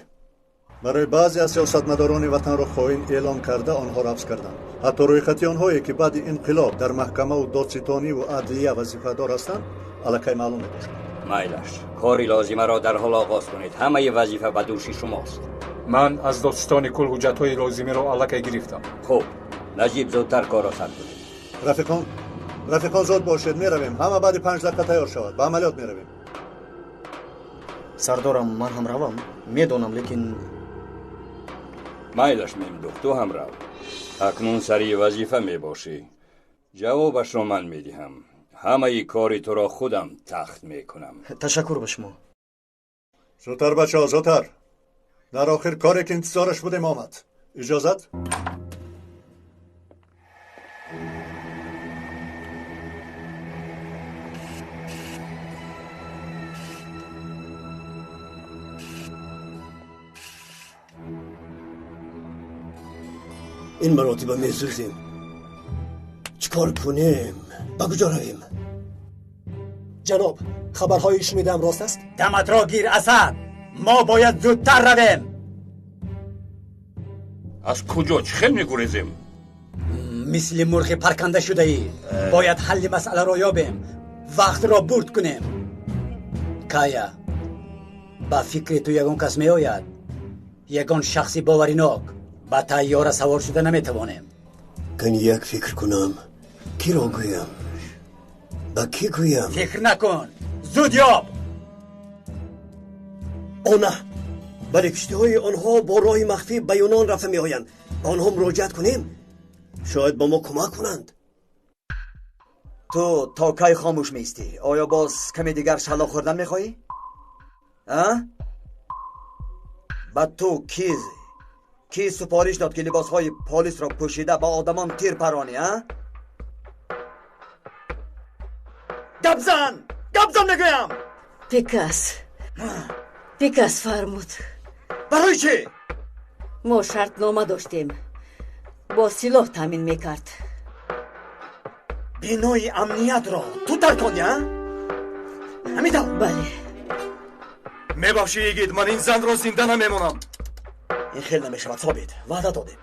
[SPEAKER 5] Барои баъзе аз сиёсатмадорони ватанро хоин эълон карда, онҳоро ҳабс карданд. Ҳатто рӯйхати онҳое, ки баъди инқилоб дар маҳкамаву додситониву адлия вазифадор ҳастанд, аллакай маълум мебошад.
[SPEAKER 15] Майлаш, кори лозимаро дар ҳол оғоз кунед. Ҳамаи вазифа ба дӯши шумост.
[SPEAKER 6] Ман аз додситони кул ҳуҷҷатҳои лозимиро аллакай гирифтам.
[SPEAKER 15] Хуб, Наҷиб, зудтар корро сар кунед.
[SPEAKER 5] Рафиқон, рафиқон, зуд бошед, меравем. Ҳама баъди 5 дақиқа тайёр шавад, ба амалиёт меравем.
[SPEAKER 7] Сардорам, ман ҳам равам? Медонам, лекин
[SPEAKER 15] Майлаш, Мемдух, ту ҳам рав. Акнун сари вазифа мебошӣ. Ҷавобашро ман медиҳам. Ҳамаи кори туро худам тахт мекунам.
[SPEAKER 7] Ташаккур ба шумо.
[SPEAKER 5] Зудтар, бачаҳо, зудтар. Дар охир коре ки интизораш будем омад. Иҷозат?
[SPEAKER 8] Ин маротиба месӯзем. Чӣ кор кунем? Ба куҷо равем?
[SPEAKER 17] Ҷаноб, хабарҳои шунидаам рост аст?
[SPEAKER 13] Даматро гир, Асад! Мо бояд зудтар равем.
[SPEAKER 21] Аз куҷо чӣ хел мегурезем?
[SPEAKER 13] Мисли мурғи парканда шудаӣ. Бояд ҳалли масъаларо ёбем, вақтро бурд кунем. Кая, ба фикри ту ягон кас меояд? Ягон шахси боваринок? Ба тайёра савор шуда наметавонем.
[SPEAKER 8] Кани як фикр кунам. Киро гӯям? Ба кӣ гӯям?
[SPEAKER 13] Фикр накун, зуд ёб.
[SPEAKER 8] О на, бале, киштиҳои онҳо бо роҳи махфӣ ба Юнон рафта меоянд. Ба онҳо муроҷиат кунем, шояд ба мо кӯмак кунанд.
[SPEAKER 3] Ту то кай хомӯш меистӣ? Оё боз каме дигар шаллоқ хӯрдан мехоҳӣ? А? Ба ту ки супориш дод, ки либосҳои полисро пӯшида ба одамон тир паронӣ, а? Гап зан! Гап зан мегӯям!
[SPEAKER 2] Пикас. Пикас фармуд.
[SPEAKER 3] Барои чӣ?
[SPEAKER 2] Мо шартнома доштем. Бо силоҳ таъмин мекард.
[SPEAKER 3] Бинои амниятро ту таркондӣ, а? Ҳамин тавр?
[SPEAKER 2] Бале.
[SPEAKER 12] Мебахшӣ, йигит, ман ин занро зинда намемонам.
[SPEAKER 3] Ин хел намешавад, Собит. Ваъда додем.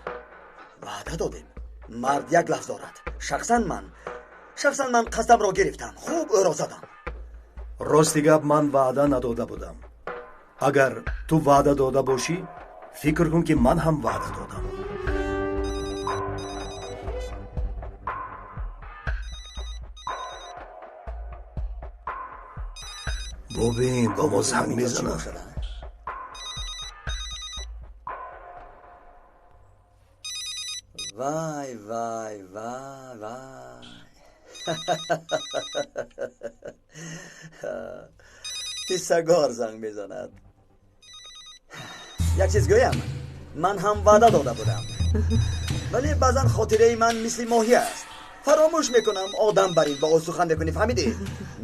[SPEAKER 3] Ваъда додем. Мард як лафз дорад. Шахсан ман қасдамро гирифтам. Хуб ӯро задам.
[SPEAKER 12] Рости гап, ман ваъда надода будам. Агар ту ваъда дода бошӣ, фикр кун, ки ман ҳам ваъда додам.
[SPEAKER 8] Бубин, ба мо занг мезанад.
[SPEAKER 3] Вай, вай, вай, вай. Писагор занг мезанад. Як чиз гӯям, ман ҳам ваъда дода будам, вале баъзан хотираи ман мисли моҳӣ аст. Фаромӯш мекунам. Одам бар ин ба ӯ сухан мекунӣ, фаҳмидӣ?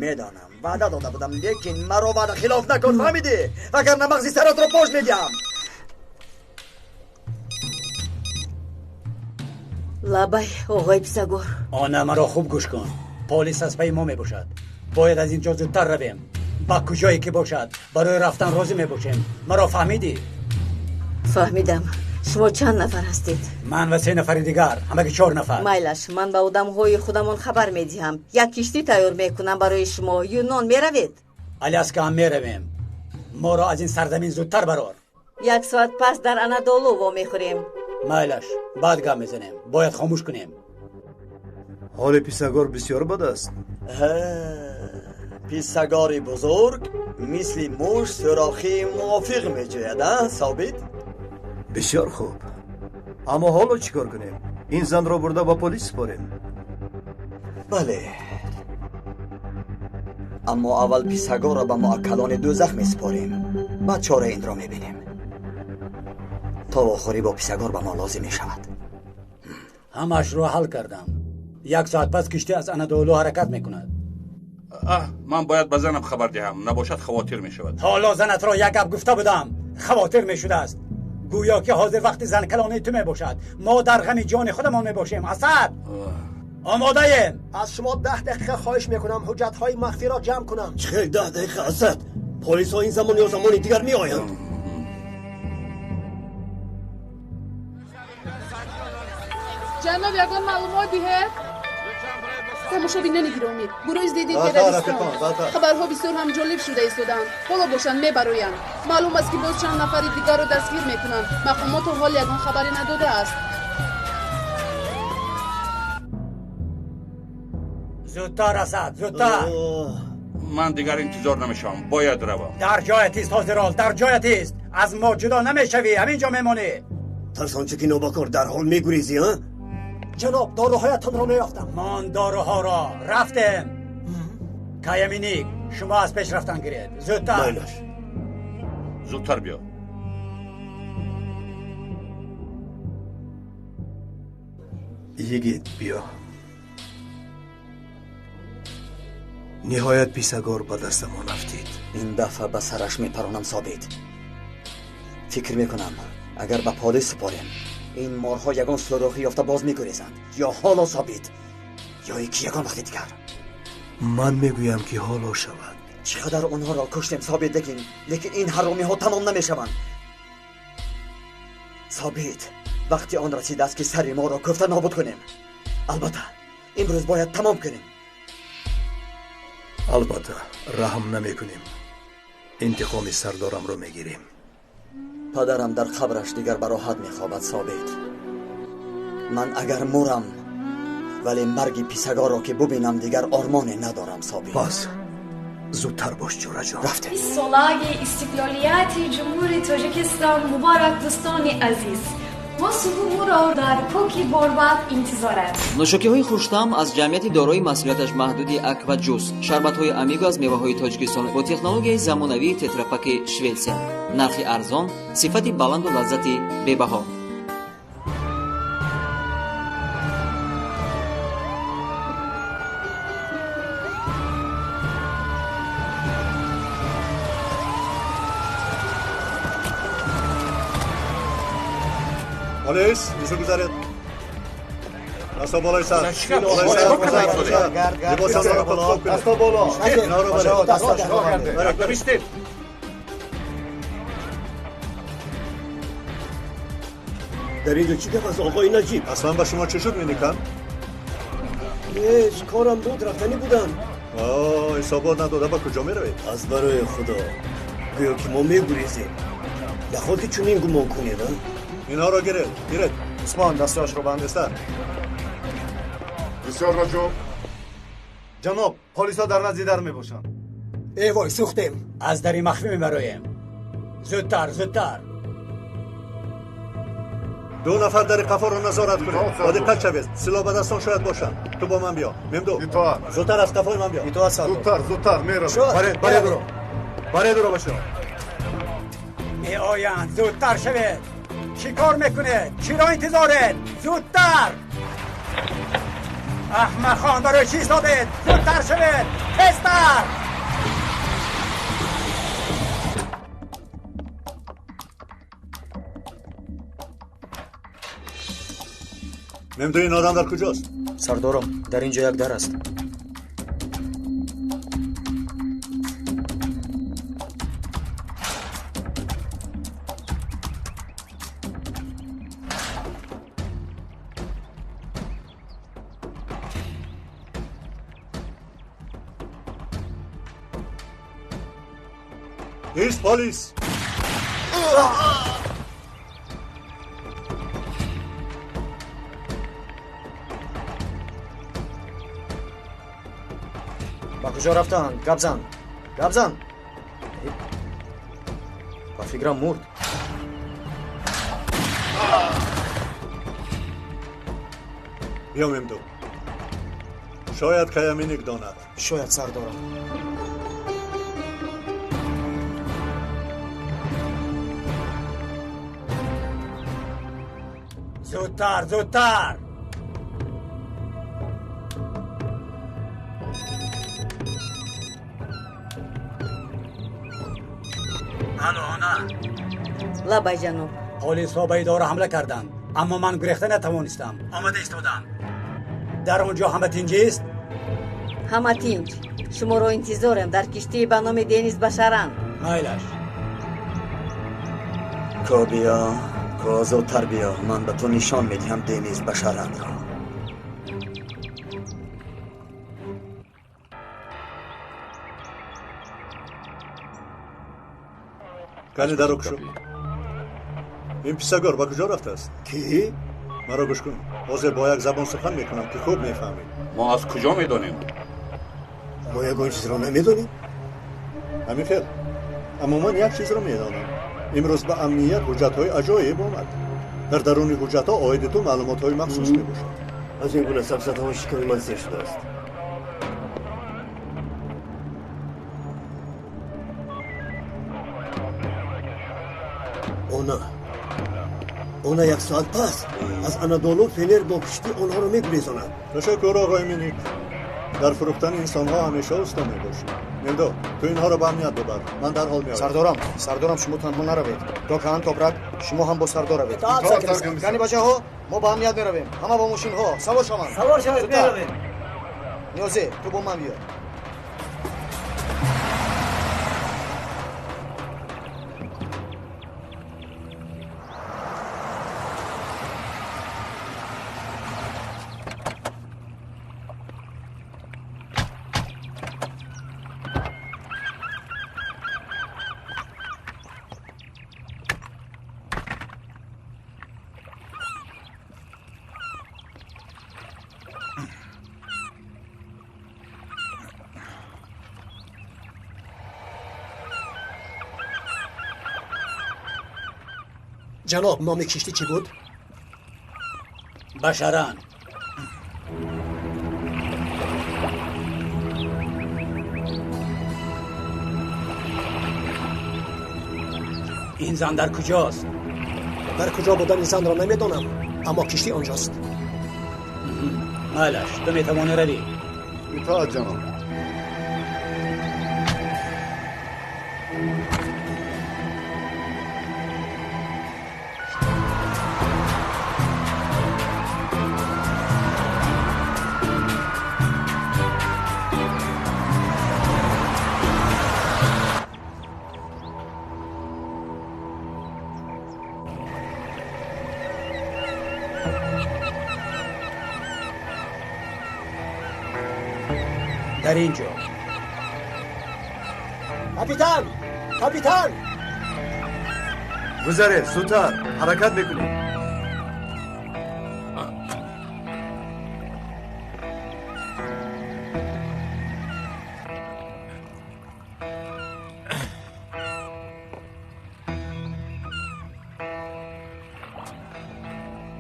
[SPEAKER 3] Медонам, ваъда дода будам, лекин маро ваъда хилоф накун, фаҳмидӣ? Вагарна мағзи саратро пош медиҳам.
[SPEAKER 2] Лабай, оғои Писагор.
[SPEAKER 13] Она, маро хуб гӯш кун. Полис аз пайи мо мебошад. Бояд аз ин ҷо зудтар равем. Ба куҷое ки бошад, барои рафтан розӣ мебошем. Маро фаҳмидӣ?
[SPEAKER 2] Фаҳмидам. Шумо чанд нафар ҳастед?
[SPEAKER 13] Ман ва 3 нафари дигар, ҳамаги 4 нафар.
[SPEAKER 2] Майлаш, ман ба одамҳои худамон хабар медиҳам. Як киштӣ тайёр мекунам барои шумо. Юнон меравед?
[SPEAKER 13] Аляска ҳам меравем. Моро аз ин сарзамин зудтар барор.
[SPEAKER 2] 1 соат пас дар Анадолу вомехӯрем.
[SPEAKER 13] Майлаш, баъд гап мезанем. Бояд хомӯш кунем.
[SPEAKER 12] Ҳоли Писагор бисёр бад аст.
[SPEAKER 3] Писагори бузург мисли муш сӯрохии мувофиқ меҷӯяд, а, Собит?
[SPEAKER 12] Бисёр хуб. Аммо ҳоло чӣ кор кунем? Ин занро бурда ба полис супорем.
[SPEAKER 3] Бале, аммо аввал Писагорро ба муаккалони дӯзах месупорем, баъд чораи инро мебинем. То вохӯрӣ бо Писагор ба мо лозим мешавад.
[SPEAKER 13] Ҳамаашро ҳал кардам. 1 соат пас киштӣ аз Анадолу ҳаракат мекунад.
[SPEAKER 21] Ман бояд ба занам хабар диҳам, набошад хавотир мешавад.
[SPEAKER 13] Ҳоло занатро як гап гуфта будам, хавотир мешудааст. Гӯё ки ҳозир вақти занкалони ту мебошад. Мо дар ғами ҷони худамон мебошем. Асад, омодаем.
[SPEAKER 17] Аз шумо 10 дақиқа хоҳиш мекунам, ҳуҷҷатҳои махфиро ҷамъ кунам.
[SPEAKER 8] Чӣ хел 10 дақиқа, Асад? Полисҳо ин замон ё замони дигар меоянд.
[SPEAKER 9] Ҷаноб, ягон маълумот диҳед? Тамошобинони гиромӣ, гурӯҳи зидди террористон. Хабарҳо бисёр ҳам ҷолиб шуда истодаанд. Ҳоло бошанд мебароянд. Маълум аст, ки боз чанд нафари дигарро дастгир мекунанд. Мақомот то ҳол ягон хабаре надодааст.
[SPEAKER 13] Зудтар, Асад, зудтар.
[SPEAKER 21] Ман дигар интизор намешавам, бояд равам.
[SPEAKER 13] Дар ҷоят ист, ҳозирол, дар ҷоят ист. Аз мо ҷудо намешавӣ, ҳамин ҷо мемонӣ.
[SPEAKER 8] Тарсончи ки нобакор дарҳол мегурезӣ, а?
[SPEAKER 17] Ҷаноб, доруҳоятонро меёфтам.
[SPEAKER 13] Мон доруҳоро. Рафтем. Каяминик, шумо аз пеш рафтан гиред. Зудтар.
[SPEAKER 8] Майлаш.
[SPEAKER 21] Зудтар биё.
[SPEAKER 12] Йигит, биё. Ниҳоят Писагор ба дастамон афтид.
[SPEAKER 3] Ин дафъа ба сараш мепаронам, Собит. Фикр мекунам, агар ба полис супорем, Ин морҳо ягон сӯрохӣ ёфта боз мегурезанд. Ё ҳоло собит, ё ки ягон вақти дигар.
[SPEAKER 8] Ман мегӯям ки ҳоло шавад.
[SPEAKER 3] Чӣ қадар онҳоро куштем собит, лекин ин ҳаромиҳо тамом намешаванд. Собит, вақти он расидааст ки сари моро кӯфта нобуд кунем. Албатта, имрӯз бояд тамом кунем.
[SPEAKER 8] Албатта, раҳм намекунем. Интиқоми сардорамро мегирем.
[SPEAKER 3] Падарам дар қабраш дигар ба роҳат мехобад собит. Ман агар мурам, вале марги писагоро ки бубинам дигар ормоне надорам собит.
[SPEAKER 8] Пас зудтар бош ҷӯраҷон.
[SPEAKER 3] Рафтем.
[SPEAKER 16] Солаги истиқлолияти Ҷумҳурии Тоҷикистон муборак, дӯстони азиз. Мо суҳубуро дар кӯки борбад интизорем.
[SPEAKER 22] Нӯшокиҳои хуштаъм аз ҷамъияти дорои масъулияташ маҳдуди Акваҷус, шарбатҳои Амиго аз меваҳои Тоҷикистон бо технологияи замонавии тетрапаки Шветсия. Нархи арзон, сифати баланду лаззати бебаҳо.
[SPEAKER 5] Полис, инсо гузаред. Дасто болои сар. Болои сар. Либосонро хуб кунед.
[SPEAKER 14] Дасто боло.
[SPEAKER 5] Инҳоро баред.
[SPEAKER 8] Дар инҷо чӣ гап аст, оқои Наҷиб?
[SPEAKER 5] Аслан ба шумо чӣ шуд, Миникан?
[SPEAKER 8] Ҳеҷ, корам буд, рафтанӣ будам.
[SPEAKER 5] Ҳисобот надода ба куҷо меравед?
[SPEAKER 8] Аз барои Худо, гӯё ки мо мегурезем. Наход ки чунин гумон кунед, а?
[SPEAKER 5] Инҳоро гиред, гиред.
[SPEAKER 7] Усмон, дастҳояшро банд.
[SPEAKER 5] Тезтар.
[SPEAKER 23] Бисёр наҷоб.
[SPEAKER 14] Ҷаноб, полисҳо дар назди дар мебошанд.
[SPEAKER 13] Э вой, сӯхтем. Аз дари махфӣ мебароем. Зудтар, зудтар.
[SPEAKER 5] Ду нафар дари қафоро назорат кунед. Бо диққат шавед. Силоҳ ба дастон шояд бошанд. Ту бо ман биё. Мемду. Зудтар аз қафои ман биё.
[SPEAKER 23] Зудтар, зудтар, меравем.
[SPEAKER 12] Баред, баред уро. Баред уро бачаҳо.
[SPEAKER 13] Меоянд, зудтар шавед. Чӣ кор мекунед? Чиро интизоред? Зудтар! Аҳмақхон, барои чӣ истодед? Зудтар шавед! Тезтар!
[SPEAKER 5] Мемду, ин одам дар куҷост?
[SPEAKER 7] Сардорам, дар ин ҷо як дар аст.
[SPEAKER 5] Ист, полис!
[SPEAKER 7] Ба куҷо рафтанд? Гап зан, гап зан. Ба фикрам мурд.
[SPEAKER 5] Биё, Мемду. Шояд Каяминик донад.
[SPEAKER 7] Шояд, сардорам.
[SPEAKER 13] Зудтар, зудтар! Алло, она.
[SPEAKER 2] Лабай, ҷаноб.
[SPEAKER 13] Полисҳо ба идора ҳамла карданд, аммо ман гурехта натавонистам. Омада истодам. Дар он ҷо ҳама тинҷист?
[SPEAKER 2] Ҳама тинҷ. Шуморо интизорем дар киштии ба номи Денис Башаран.
[SPEAKER 13] Майлаш.
[SPEAKER 3] Ко биё, ко зудтар биё, ман ба ту нишон медиҳам Денис Башаранро.
[SPEAKER 5] Кани даро кушо. Ин писагор ба куҷо рафтааст?
[SPEAKER 8] Ки?
[SPEAKER 5] Маро гӯш кун. Ҳозир бо як забон сухан мекунам ки хуб мефаҳмӣ.
[SPEAKER 21] Мо аз куҷо медонем?
[SPEAKER 8] Мо ягон чизро намедонем.
[SPEAKER 5] Ҳамин хел. Аммо ман як чизро медонам. Имрӯз ба амният ҳуҷҷатҳои аҷоиб омад. Дар даруни ҳуҷҷатҳо оиди ту маълумотҳои махсус мебошад.
[SPEAKER 8] Аз ин гуна сафсатаҳо шиками ман сер шудааст. Она. Она як соат пас аз Анадолу Фенер бо киштӣ онҳоро мегурезонад.
[SPEAKER 5] Ташаккур, оғои Миник. Дар фурӯхтани инсонҳо ҳамеша уста мебошӣ. Мемдо, ту инҳоро ба амният бибар. Ман дарҳол меоям.
[SPEAKER 7] Сардорам, сардорам, шумо танҳо наравед. То каҳан Топрак, шумо ҳам бо сардор равед. Кани бачаҳо, мо ба амният меравем. Ҳама бо мошинҳо савор шаванд.
[SPEAKER 1] Савор шавед, меравем.
[SPEAKER 7] Ниёзе, ту бо ман биё.
[SPEAKER 17] جناب، نام کشتی چی بود؟
[SPEAKER 13] بشران. این زن در کجاست؟
[SPEAKER 17] در کجا بودن این زن را نمیدانم، اما کشتی آنجاست.
[SPEAKER 13] مالش، تو میتوانی روی.
[SPEAKER 23] اطاعت جناب.
[SPEAKER 13] در اینجا.
[SPEAKER 17] کاپیتان، کاپیتان،
[SPEAKER 12] گذره، زودتر حرکت میکنیم.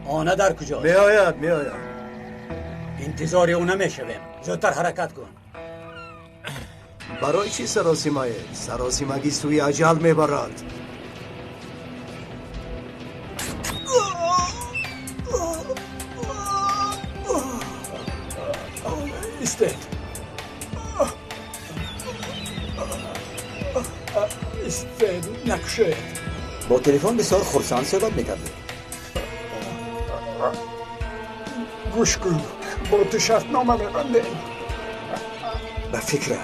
[SPEAKER 13] آنها در کجاست؟
[SPEAKER 12] میآید، میآید.
[SPEAKER 13] انتظار او نمیشویم. زودتر حرکت کن.
[SPEAKER 12] برای چی سراسیمه؟ سراسیمگی سوی اجل میبرد.
[SPEAKER 6] ایستید. ایستید، نکشید.
[SPEAKER 3] با تلفن بسیار خرسند صحبت میکردی.
[SPEAKER 6] گوش کن، با تو شرطنامه میبندیم.
[SPEAKER 3] به فکر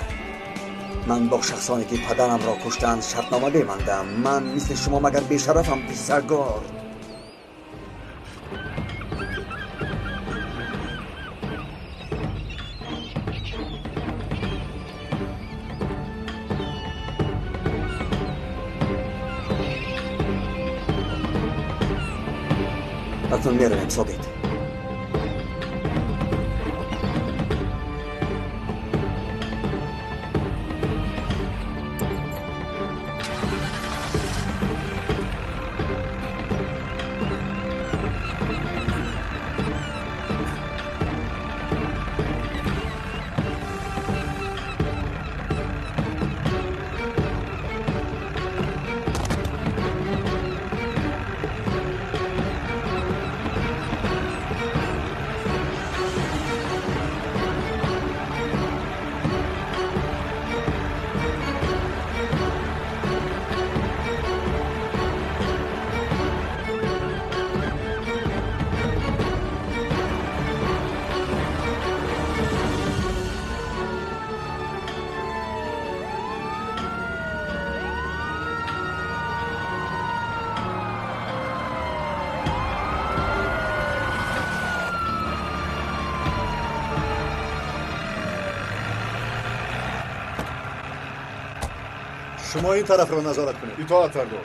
[SPEAKER 3] من با شخصانی که پدرم را کشتند شرطنامه ببندم. من مثل شما مگر بیشرفم بیسرگار؟ اکنون میرویم ثابت.
[SPEAKER 5] شما این طرف را نظارت کنید.
[SPEAKER 23] اطاعت سردار.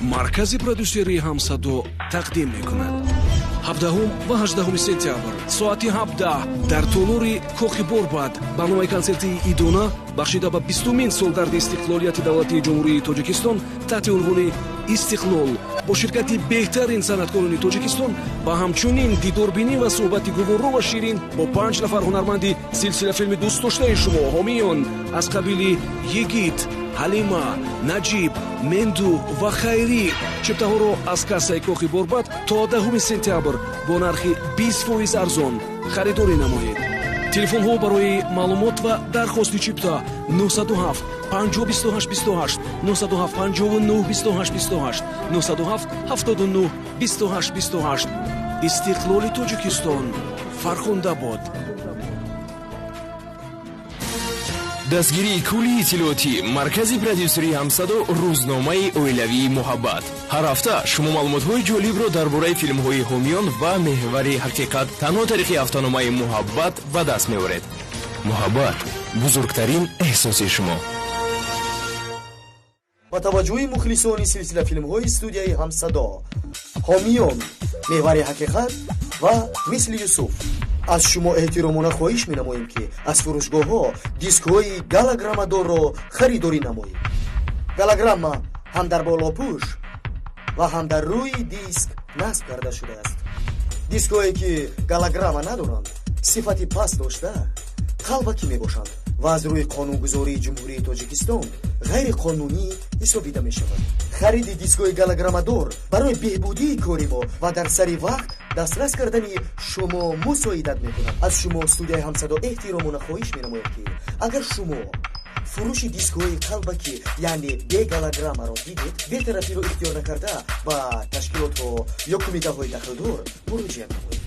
[SPEAKER 4] Маркази продюсерии Ҳамсадо тақдим мекунад. 17 ва 18 сентябр соати 17 дар толори Кохи Борбад барномаи консертии идона бахшида ба 20-умин солгарди истиқлолияти давлатии Ҷумҳурии Тоҷикистон таҳти унвони «Истиқлол» бо ширкати беҳтарин санъаткорони Тоҷикистон ва ҳамчунин дидорбинӣ ва суҳбати гуворо ва ширин бо 5 нафар ҳунарманди силсилафилми дӯстдоштаи шумо ҳомиён аз қабили Йигит, Ҳалима, Наҷиб, Менду ва Хайрӣ. Чиптаҳоро аз кассаи Кохи Борбад то 10 сентябр бо нархи 20% арзон харидорӣ намоед. Телефонҳо барои маълумот ва дархости чипта 907 50 28 28, 907 59 28 28, 907 79 28 28. Истиқлоли Тоҷикистон фархунда бод.
[SPEAKER 19] Дастгирии кулли иттилоотӣ маркази продюсерии Ҳамсадо, рӯзномаи оилавии Муҳаббат. Ҳар ҳафта шумо маълумотҳои ҷолибро дар бораи филмҳои ҳомиён ва меҳвари ҳақиқат танҳо тариқи ҳафтаномаи Муҳаббат ба даст меоред. Муҳаббат — бузургтарин эҳсоси шумо.
[SPEAKER 7] Ба таваҷҷӯҳи мухлисони силсилафилмҳои студияи Ҳамсадо, Ҳомиён, Меҳвари ҳақиқат ва Мисли Юсуф, аз шумо эҳтиромона хоҳиш менамоем, ки аз фурӯшгоҳҳо дискҳои голограммадорро харидорӣ намоед. Голограмма ҳам дар болопӯш ва ҳам дар рӯи диск насб карда шудааст. Дискҳое, ки голограмма надоранд, сифати паст дошта, қалбакӣ мебошанд ва аз рӯи қонунгузории Ҷумҳурии Тоҷикистон ғайриқонунӣ ҳисобида мешавад. Хариди дискҳои голограммадор барои беҳбудии кори мо ва дар сари вақт дастрас кардани шумо мусоидат мекунад. Аз шумо студияи Ҳамсадо эҳтиромона хоҳиш менамояд, ки агар шумо фурӯши дискҳои қалбакӣ, яъне беголограммаро дидед, бетарафиро ихтиёр накарда, ба ташкилотҳо ё кумитаҳои дахлдор муроҷиат намоед.